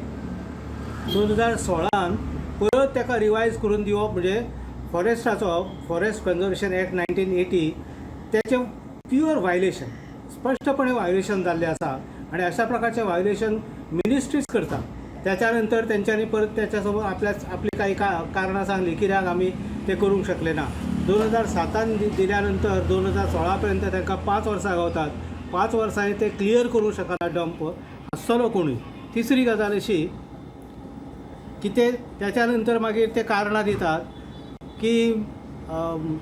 2016 परत ताका रिवायज करून दिवप म्हणजे फॉरेस्टाचो फॉरेस्ट कन्जर्वेशन एक्ट 1980 तेचें प्युअर व्हायलेशन, स्पश्टपणे व्हायलेशन जाल्लें आसा आनी अशा प्रकारचें व्हायलेशन मिनिस्ट्रीच करता. त्याच्या नंतर तेंच्यांनी परत त्याच्या समोर आपली काही कारणां सांगली कित्याक आमी ते करूंक शकले ना. 2007 दिल्या नंतर 2016 पर्यंत तांकां 5 वर्सां गावतात. 5 वर्सांनी ते क्लियर करूंक शकना डंप आसतलो कोणूय. तिसरी गजाल अशी की ते त्याच्या नंतर मागीर ते कारणां दितात की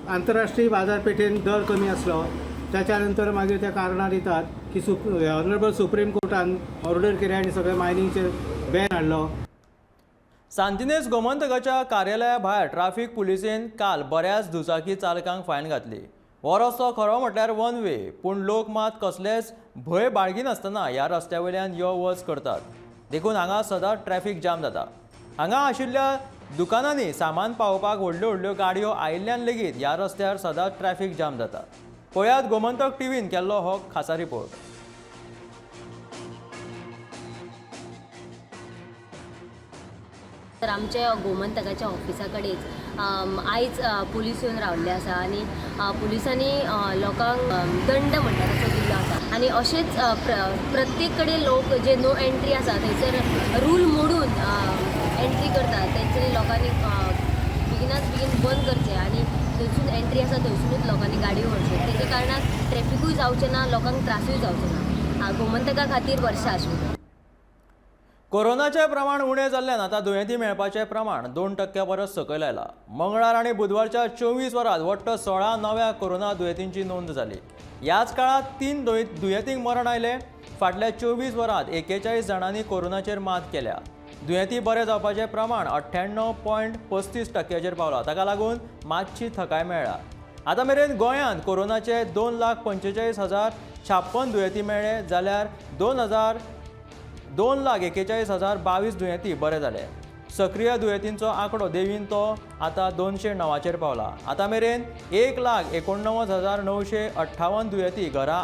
आंतरराष्ट्रीय बाजारपेठेन दर कमी आसलो. त्याच्या नंतर मागीर ते कारणां दितात की ऑनरेबल सुप्रीम कोर्टान ऑर्डर केली आनी सगळे मायनिंगचेर बॅन हाडलो. सांतिनेज गोमंतकाच्या कार्यालया भायर ट्राफिक पुलिसेन काल बऱ्याच दुचाकी चालकांक फायन घातली. हो रस्तो खरो म्हटल्यार वन वे, पूण लोक मात कसलेच भंय बाळगिनासतना ह्या रस्त्या वयल्यान यो वच करतात, देखून हांगा सदांच ट्रॅफिक जाम जाता. हांगा आशिल्ल्या दुकानांनी सामान पावोवपाक व्हडल्यो व्हडल्यो गाडयो आयिल्ल्यान लेगीत ह्या रस्त्यार सदांच ट्रॅफिक जाम जाता. पळयात गोमंतक टीव्हीन केल्लो हो खासा रिपोर्ट. तर आमच्या गोमंतकाच्या ऑफिसा कडेच आयज पुलीस येवन रावल्ले आसा आनी पुलिसांनी लोकांक दंड म्हणटा तसो दिल्लो आसा. आनी अशेंच प्रत्येक कडेन लोक जे नो एंट्री आसा थंयसर रूल मोडून एंट्री करतात, तेंच्यांनी लोकांनी बेगिनाच बेगीन बंद करचें आनी थंयसून एंट्री आसा थंयसुनूच लोकांनी गाडयो व्हरच्यो. तेच्या कारणान ट्रॅफिकूय जावचें ना, लोकांक त्रासूय जावचो ना. गोमंतका खातीर वर्षा आशिल्लें. कोरोनाचें प्रमाण उणें जाल्ल्यान आतां दुयेंती मेळपाचें प्रमाण 2% परस सकयल आयलां. मंगळार आनी बुधवारच्या 24 वरांत वट्ट 16 नव्या कोरोना दुयेंतींची नोंद जाली. ह्याच काळांत 3 दुयेंतींक मरण आयलें. फाटल्या 24 वरांत 41 जाणांनी कोरोनाचेर मात केल्या. दुयेंती बरे जावपाचें प्रमाण 98.35% पावलां. ताका लागून मातशी थकाय मेळ्ळा. आतां मेरेन गोंयांत कोरोनाचे 2,45,056 दुयेंती मेळ्ळे, जाल्यार 2,41,022 दुयेंती बरे जाले. सक्रीय दुयेंतींचो आंकडो देवीन तो आतां 209चेर पावला. आतां मेरेन 1,89,958 दुयेंती घरा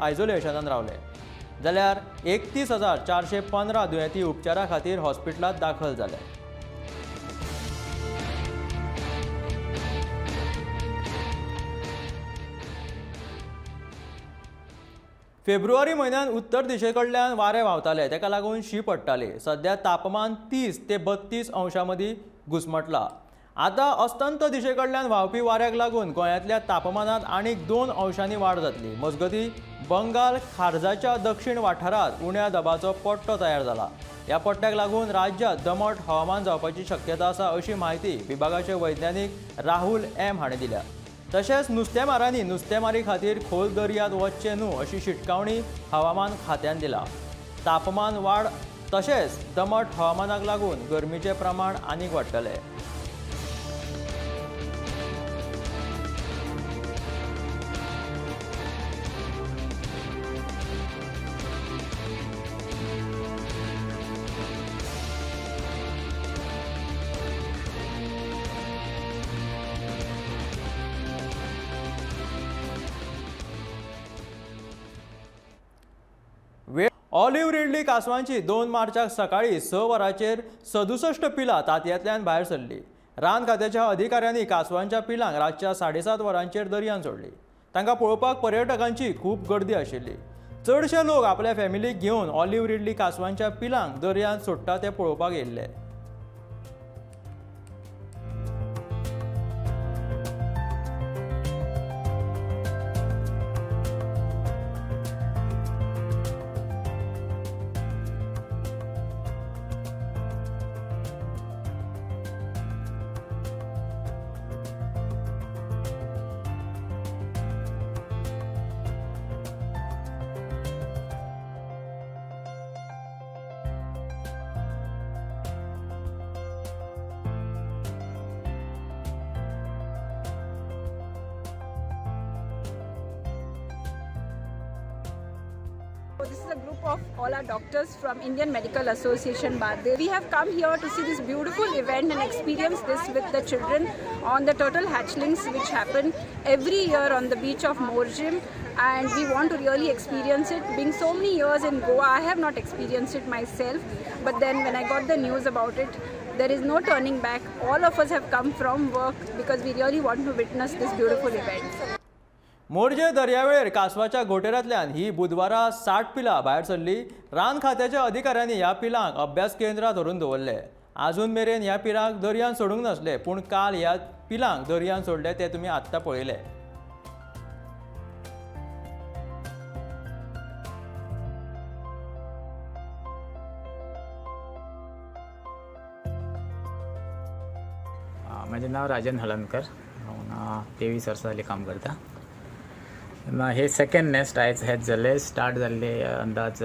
आयसोलेशनान रावले, जाल्यार 31,415 दुयेंती उपचारा खातीर हॉस्पिटलांत दाखल जाले. फेब्रुवारी म्हयन्यान उत्तर दिशेकडल्यान वारें व्हांवतालें, ताका लागून शीं पडटाली. सध्या तापमान 30 ते 32 अंशां मदीं घुसमटलां. आतां अस्तंत दिशेकडल्यान व्हांवपी वाऱ्याक लागून गोंयांतल्या तापमानांत आनीक 2 अंशांनी वाड जातली. मजगतीं बंगाल खारजाच्या दक्षिण वाठारांत उण्या दबाचो पट्टो तयार जाला. ह्या पट्ट्याक लागून राज्यांत दमट हवामान जावपाची शक्यता आसा अशी म्हायती विभागाचे वैज्ञानीक राहुल एम हाणें दिल्या. तशेंच नुस्तेमारांनी नुस्तेमारी खातीर खोल दर्यांत वचचें न्हू अशी शिटकावणी हवामान खात्यान दिला. तापमान वाड तशेंच दमट हवामानाक लागून गरमीचें प्रमाण आनीक वाडटलें. ऑलिव्ह रिडली कासवांची 2 मार्चाक सकाळी 6 वरांचेर 67 पिलां तातयांतल्यान भायर सरली. रान खात्याच्या अधिकाऱ्यांनी कासवांच्या पिलांक रातच्या 7:30 वरांचेर दर्यांत सोडली. तांकां पळोवपाक पर्यटकांची खूब गर्दी आशिल्ली. चडशे लोक आपल्या फॅमिलीक घेवन ऑलिव्ह रिडली कासवांच्या पिलांक दर्यांत सोडटा ते पळोवपाक येयल्ले. This is a group of all our doctors from Indian Medical Association, Bardez. We have come here to see this beautiful event and experience this with the children on the turtle hatchlings which happen every year on the beach of Morjim, and we want to really experience it. Being so many years in Goa, I have not experienced it myself, but then when I got the news about it, there is no turning back. All of us have come from work because we really want to witness this beautiful event. Morjim दर्यावेळेर कासवाच्या घोटेरांतल्यान ही बुधवारा 60 पिलां भायर सरली. रान खात्याच्या अधिकाऱ्यांनी ह्या पिलांक अभ्यास केंद्रांत व्हरून दवरले. आजून मेरेन ह्या पिलांक दर्यांत सोडूंक नासले, पूण काल ह्या पिलांक दर्यांत सोडले ते तुमी आत्तां पळयले. म्हजें नांव राजन हळदणकर, हांव 23 वर्सां जालीं काम करता. हे सेकंड नेस्ट आयज हेच जाल्ले, स्टार्ट जाल्ले अंदाज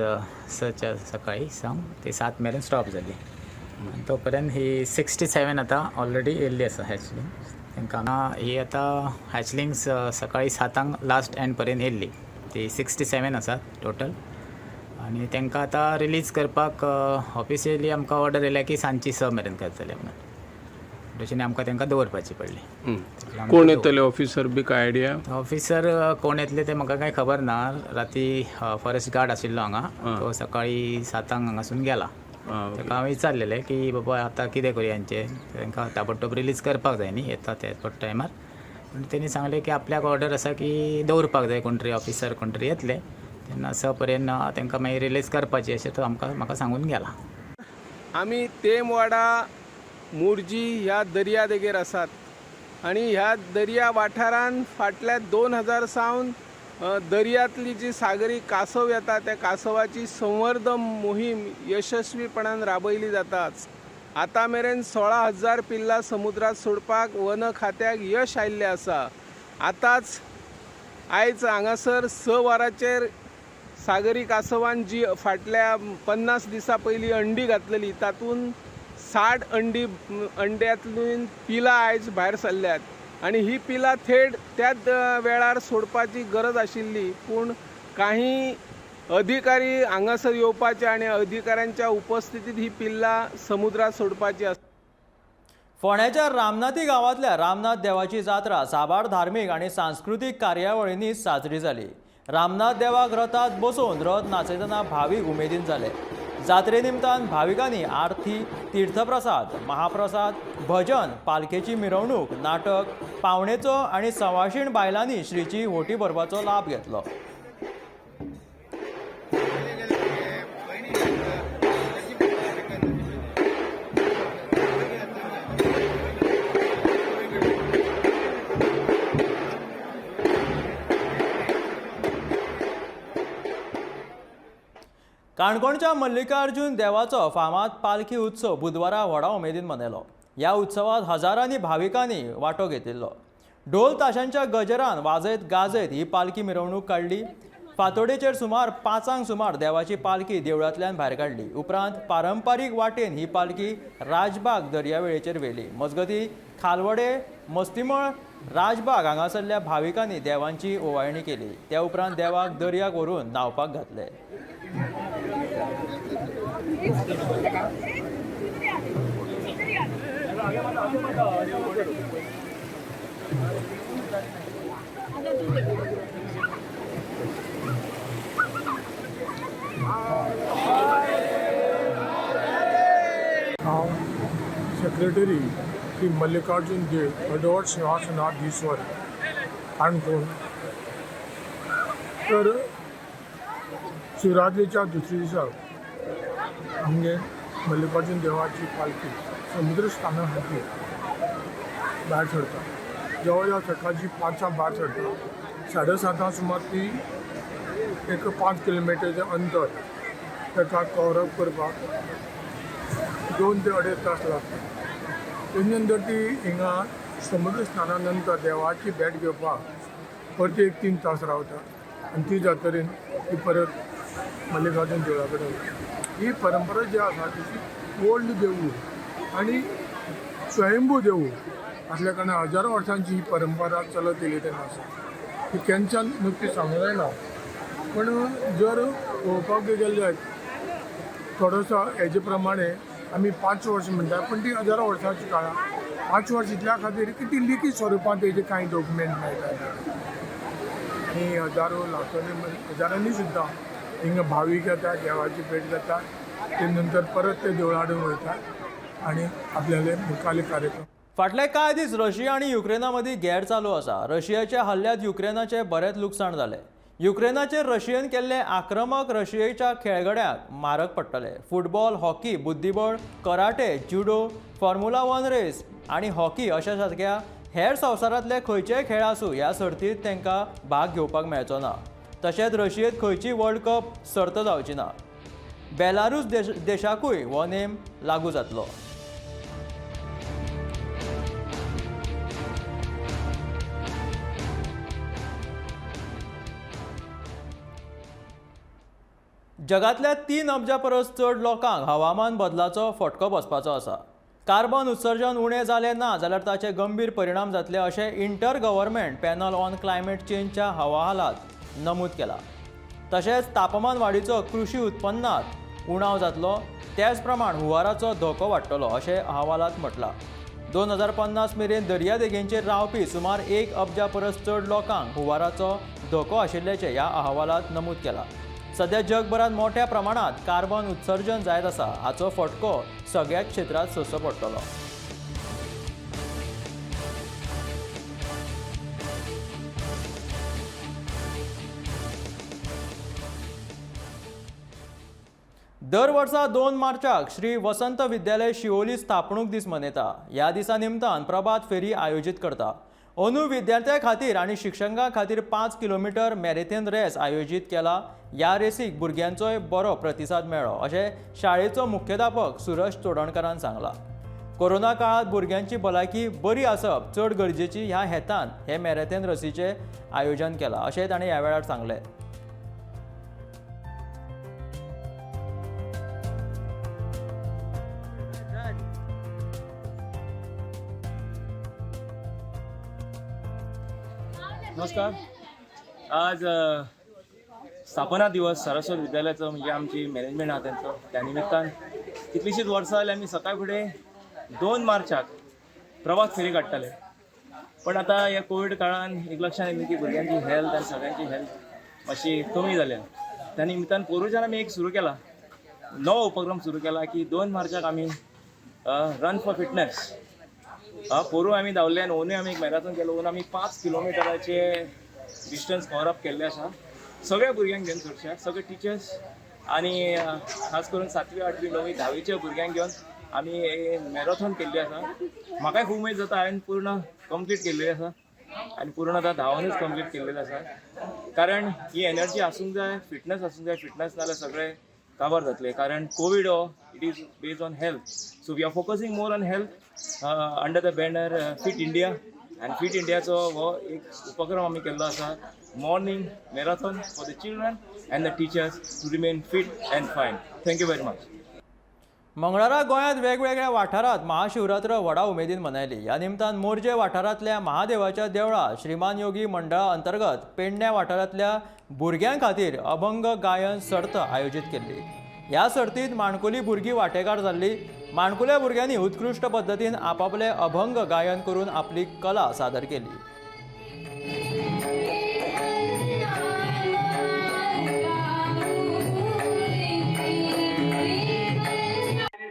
6च्या सकाळी सावन ते 7 मेरेन स्टॉप जाली. तो पर्यंत ही 67 आतां ऑलरेडी येयल्ली आसा हॅचलिंग. तांकां ही आतां हॅचलिंग्स सकाळी 7 लास्ट एंड पर्यंत येयल्ली, ती 67 आसात टोटल. आनी तांकां आतां रिलीज करपाक ऑफिशियली आमकां ऑर्डर येयल्या की सांजची 6 मेरेन करतले म्हणून, तशें आमकां तांकां दवरपाची पडली. कोण येतले ऑफिसर बी काय आयडिया? ऑफिसर कोण येतले ते म्हाका कांय खबर ना. राती फॉरेस्ट गार्ड आशिल्लो हांगा, तो सकाळी 7 हांगासून गेला. ताका हांवें विचारलेलें की बाबा आतां कितें करूया हेंचें, तांकां ताबडतोब रिलीज करपाक जाय न्ही येता ते टायमार. पूण तेणी सांगलें की आपल्याक ऑर्डर आसा की दवरपाक जाय, कोण तरी ऑफिसर कोण तरी येतले तेन्ना 6 पर्यंत तांकां मागीर रिलीज करपाची अशें तो आमकां म्हाका सांगून गेला. आमी तेमवाडा मोरजी ह्या दर्या देगेर आसात आनी ह्या दर्या वाठारान फाटल्या 2000 सावन दर्यांतली जी सागरी कासव येता त्या कासवाची संवर्धन मोहीम यशस्वीपणान राबयली जाताच. आतां मेरेन 16,000 पिल्लां समुद्रांत सोडपाक वन खात्याक यश आयिल्लें आसा. आतांच आयज हांगासर 6 वरांचेर सागरी कासवान जी फाटल्या 50 दिसां पयलीं अंडी घातलेली तातूंत 60 अंड्यांतल्यान पिलां आयज भायर सरल्यात आनी ही पिलां थेट त्याच वेळार सोडपाची गरज आशिल्ली, पूण काही अधिकारी हांगासर येवपाचे आनी अधिकाऱ्यांच्या उपस्थितीत ही पिल्लां समुद्रांत सोडपाची आसा. फोंड्याच्या रामनाथी गांवांतल्या रामनाथ देवाची जात्रा साबार धार्मीक आनी सांस्कृतीक कार्यावळींनी साजरी जाली. रामनाथ देवाक रथांत बसोवन रथ नाचयतना भावीक उमेदीन जाले. जात्रे निमतान भाविकांनी आरती, तीर्थप्रसाद, महाप्रसाद, भजन, पालखेची मिरवणूक, नाटक, पावणेचो आनी सवाशीण बायलांनी श्रीची होटी भरपाचो लाभ घेतलो. काणकोणच्या मल्लिकार्जुन देवाचो फामाद पालखी उत्सव बुधवारा व्हडा उमेदीन मनयलो. ह्या उत्सवात हजारांनी भाविकांनी वांटो घेतिल्लो. ढोल ताशांच्या गजरान वाजयत गाजयत ही पालखी मिरवणूक काडली. फातोडेचेर सुमार 5 सुमार देवाची पालखी देवळांतल्यान भायर काडली. उपरांत पारंपारीक वाटेन ही पालखी राजबाग दर्यावेळेचेर व्हेली. मजगती खालवडे मस्तीमळ राजबाग हांगासरल्या भाविकांनी देवांची ओवाळणी केली. त्या उपरांत देवाक दर्याक व्हरून न्हांवपाक घातले. हांव सेक्रेटरी श्री मल्लिकार्जुन देव अडवड सिंहासनाधीश्वर काणकोण. तर शिवरात्रीच्या दुसऱ्या दिसा आमगे मल्लिकार्जुन देवाची पालखी समुद्र स्थाना खातीर भायर सरता. जवळ जवळ सकाळची 5 भायर सरता. 7:30 सुमार ती एक 5 किलोमिटरचें अंतर ताका कवरअप करपाक 2 ते 2.5 तास लागता. तेजे नंतर ती हिंगा समुद्र स्नाना नंतर देवाची भेट घेवपाक परती एक 3 तास रावता आनी ती जातरीन ती परत मल्लिकार्जुन देवळा कडेन वता. ही परंपरा जी आसा ती ओल्ड देवूळ आनी स्वयंभू देवूळ आसल्या कारणान हजारो वर्सांची ही परंपरा चलत येयली तेन्ना आसा. ती केन्नाच्यान नक्की सांगूंक जायना, पूण जर पळोवपाक गेले जायत थोडोसो हेजे प्रमाणे आमी 5 वर्सां म्हणटा, पूण ती हजारो वर्सांची काळां 5 वर्स इतल्या खातीर की ती लिखीत स्वरुपांत तेजे कांय डॉक्युमेंट मेळटा आनी हजारो लाखांनी हजारांनी सुद्दां हिंगा भावीक येता, देवाची भेट घेता, ते नंतर परत ते देवळा कडेन वयता आनी आपल्याले मुखाले कार्यक्रम. फाटले कांय दीस रशिया आनी युक्रेना मदीं गेर चालू आसा. रशियाच्या हल्ल्यांत युक्रेनाचें बरेंच लुकसाण जालें. युक्रेनाचेर रशियेन केल्ले आक्रमक रशियेच्या खेळगड्यांक मारक पडटले. फुटबॉल, हॉकी, बुद्धिबळ, karate, judo, formula 1 race आनी हॉकी अशा सारक्या हेर संवसारांतले खंयचेय खेळ आसूं ह्या सर्तींत तांकां भाग घेवपाक मेळचो ना. तशेंच रशियेंत खंयची वर्ल्ड कप सर्त जावची ना. बेलारूस देशाकूय हो नेम लागू जातलो. जगांतल्या 3 अब्जा परस चड लोकांक हवामान बदलाचो फटको बसपाचो आसा. कार्बन उत्सर्जन उणें जालें ना जाल्यार ताचे गंभीर परिणाम जातले अशें inter government panel on climate चेंजच्या अहवालांत नमूद केलां. तशेंच तापमान वाडीचो कृशी उत्पन्नांत उणाव जातलो, त्याच प्रमाण हुंवाराचो धोको वाडटलो अशें अहवालांत म्हटलां. 2050 मेरेन दर्यादेगेंचेर रावपी सुमार 1 अब्जा परस चड लोकांक हुंवाराचो धोको आशिल्ल्याचें ह्या अहवालांत नमूद केलां. सध्या जगभरात मोठ्या प्रमाणात कार्बन उत्सर्जन जायत आसा. हाचो फटको सगळ्याच क्षेत्रांत सोंसचो पडटलो. दर वर्सा 2 मार्चाक श्री वसंत विद्यालय शिवोली स्थापणूक दीस मनयता. ह्या दिसा निमतान प्रभात फेरी आयोजीत करता. अंदू विद्यार्थ्यां खातीर आनी शिक्षकां खातीर 5 किलोमिटर मॅरेथॉन रेस आयोजीत केला. ह्या रेसीक भुरग्यांचोय बरो प्रतिसाद मेळ्ळो अशें शाळेचो मुख्याध्यापक सुरज चोडणकारान सांगलां. कोरोना काळांत भुरग्यांची भलायकी बरी आसप चड गरजेची ह्या हेतान हे मॅरेथॉन रेसीचें आयोजन केलां अशें ताणें ह्या वेळार सांगलें. नमस्कार. आज स्थापना दिवस सारस्वत विद्यालयाचो म्हणजे आमची मॅनेजमेंट आहा तेंचो, त्या निमित्तान कितलीशींच वर्सां जालीं आमी सकाळ फुडें 2 मार्चाक प्रभात फेरी काडटाले. पण आतां ह्या कोवीड काळान एक लक्षांत येयलें की भुरग्यांची हेल्थ आनी सगळ्यांची हेल्थ मातशी कमी जाल्या. त्या निमित्तान पोरूच्यान आमी एक सुरू केला, नवो उपक्रम सुरू केला की 2 मार्चाक आमी रन फॉर फिटनस. पोरूं आमी धांवले आनी ओनूय आमी एक मॅरेथॉन केलो. ओनू आमी 5 किलोमिटराचे डिस्टन्स कवर अप केल्लें आसा. सगळ्या भुरग्यांक घेवन, चडशे सगळे टिचर्स आनी खास करून 7वी 8वी 9वी 10वीच्या भुरग्यांक घेवन आमी मॅरेथॉन केल्ली आसा. म्हाकाय खूब उमेद जाता. हांवें पूर्ण कंप्लीट केल्ली आसा आनी पूर्ण आतां धांवनूच कंप्लीट केल्लें आसा. कारण ही एनर्जी आसूंक जाय, फिटनस आसूंक जाय. फिटनस नाजाल्यार सगळें काबार जातले, कारण कोवीड हो it is based on health. So we are focusing more on health under the banner fit India. आनी फिट इंडियाचो हो एक उपक्रम आमी केल्लो आसा, morning marathon for the children and the teachers to remain fit and fine. Thank you very much. मंगळारा गोंयांत वेगवेगळ्या वाठारांत महाशिवरात्र व्हडा उमेदीन मनयली. ह्या निमतान मोरजे वाठारांतल्या महादेवाच्या देवळां श्रीमान योगी मंडळा अंतर्गत पेडण्या वाठारांतल्या भुरग्यां खातीर अभंग गायन सर्त आयोजीत केल्ली. ह्या सर्तींत माणकुली भुरगीं वांटेकार जाल्ली. माणकुल्या भुरग्यांनी उत्कृश्ट पद्दतीन आपापले अभंग गायन करून आपली कला सादर केली.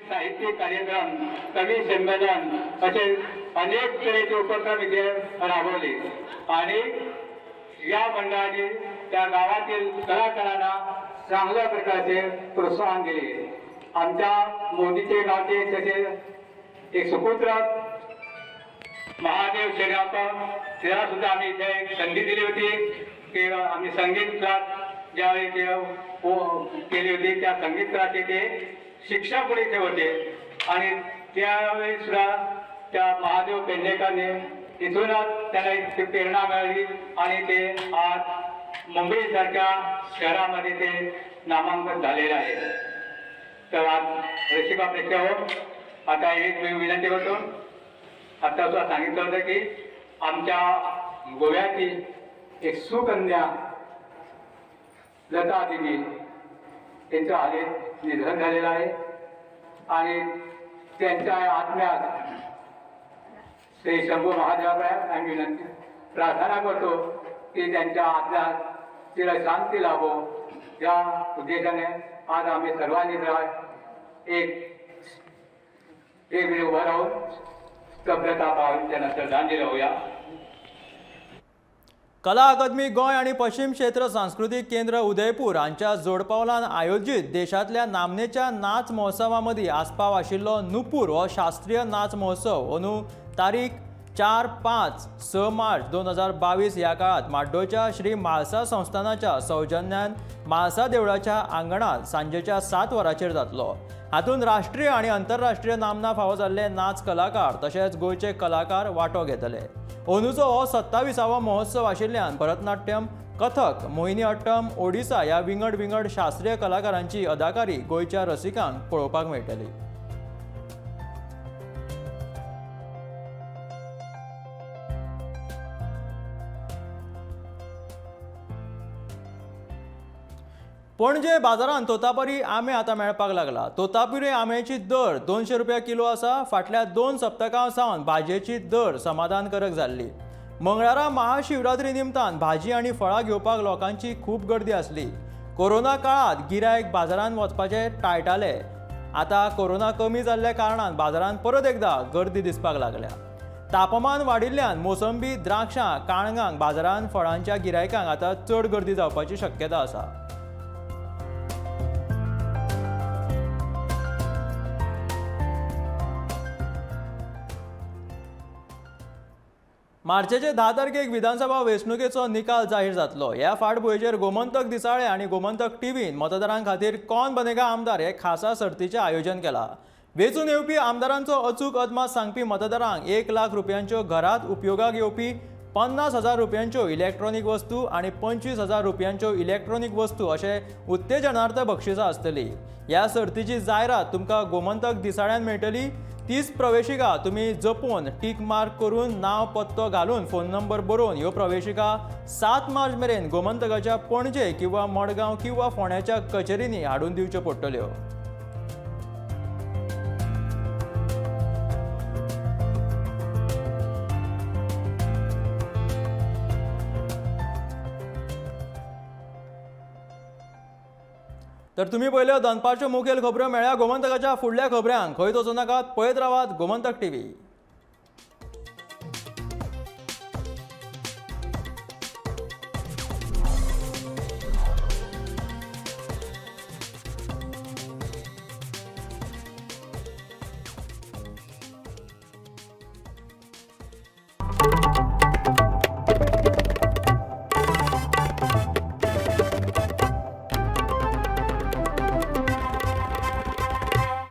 साहित्य कार्यक्रम, कवी संमेलन असे अनेक तरेचे उपक्रम इथे राबवले आणि या मंडळाने त्या गावातील कलाकारांना चांगल्या प्रकारचे प्रोत्साहन दिले. आमच्या मोदीचे गावचे तसे एक सुपुत्र महादेव शेगावकर, त्याला सुद्धा आम्ही इथे एक संधी दिली होती की आम्ही संगीत क्लास ज्यावेळी ते केली होती त्या संगीत क्लासचे ते शिक्षक म्हणून इथे होते आणि त्यावेळी सुद्धा त्या महादेव पेडणेकरने इथूनच त्यांना एक प्रेरणा मिळाली आणि ते आज मुंबईसारख्या शहरामध्ये ते नामांकन झालेलं आहे. तर आज रसिका प्रेक्षक, आता एक मी विनंती करतो. आता सुद्धा सांगितलं होतं की आमच्या गोव्याची एक सुकन्या लता दिदी यांचं आले निधन झालेलं आहे आणि त्यांच्या आत्म्यात श्री शंभू महादेवाकडे आम्ही विनंती प्रार्थना करतो की त्यांच्या आत्म्यात तिला शांती लाभो. या उद्देशाने आज आम्ही सर्वांनी एक एक वेळ उभं राहून स्तब्धता पाहून त्यांना श्रद्धांजली वाहूया. कला अकादमी गोंय आनी पश्चिम क्षेत्र सांस्कृतीक केंद्र उदयपूर हांच्या जोडपावलान आयोजीत देशांतल्या नामनेच्या नाच महोत्सवा मदीं आस्पाव आशिल्लो नुपूर हो शास्त्रीय नाच महोत्सव अंदू तारीख 4, 5, 6 मार्च 2022 ह्या काळात म्हाड्डोळच्या श्री म्हाळसा संस्थानाच्या सौजन्यान म्हाळसा देवळाच्या आंगणात सांजेच्या 7 वरांचेर जातलो. हातूंत राष्ट्रीय आनी आंतरराष्ट्रीय नामना फावो जाल्ले नाच कलाकार तशेंच गोंयचे कलाकार वांटो घेतले. अंदूचो हो 27वो महोत्सव आशिल्ल्यान भरतनाट्यम, कथक, मोहिनीअट्टम, ओडिसा ह्या विंगड विंगड शास्त्रीय कलाकारांची अदाकारी गोंयच्या रसिकांक पळोवपाक मेळटली. पणजे बाजारांत तोतापुरी आंबे आतां मेळपाक लागला. तोतापुरी आंब्याची दर 200 रुपया किलो आसा. फाटल्या 2 सप्तकां सावन भाजयेची दर समाधानकारक जाल्ली. मंगळारा महाशिवरात्री निमतान भाजी आनी फळां घेवपाक लोकांची खूब गर्दी आसली. कोरोना काळांत गिरायक बाजारांत वचपाचे टाळटाले. आतां कोरोना कमी जाल्ल्या कारणान बाजारांत परत एकदा गर्दी दिसपाक लागल्या. तापमान वाडिल्ल्यान मोसंबी, द्राक्षां, काळंगांक बाजारांत फळांच्या गिरायकांक आतां चड गर्दी जावपाची शक्यता आसा. मार्चेचे 10 तारखेक विधानसभा वेंचणुकेचो निकाल जाहीर जातलो. ह्या फाटभुंयेचेर गोमंतक दिसाळें आनी गोमंतक टीव्हीन मतदारां खातीर कोण बनेगा आमदार हे खासा सर्तीचें आयोजन केलां. वेंचून येवपी आमदारांचो अचूक अदमास सांगपी मतदारांक 1 लाख रुपयांच्यो घरांत उपयोगाक येवपी 50,000 रुपयांच्यो इलेक्ट्रॉनीक वस्तू आनी 25,000 रुपयांच्यो इलेक्ट्रॉनीक वस्तू अशे उत्तेजनार्थ बक्षिसां आसतली. ह्या सर्तीची जायरात तुमकां गोमंतक दिसाळ्यान मेळटली. 30 प्रवेशिका तुमी जपून टीक मार्क करून नांव पत्तो घालून फोन नंबर बरोवन ह्यो प्रवेशिका 7 मार्च मेरेन गोमंतकाच्या पणजे किंवा मडगांव किंवा फोंड्याच्या कचेरींनी हाडून दिवच्यो पडटल्यो. तर तुम्ही पळयल्यो दनपारच्यो मुखेल खबरो. मेळ्या गोमंतकाच्या फुडल्या खबरांक. खंयच वचूं नाकात, पळयत रावात गोमंतक टीव्ही.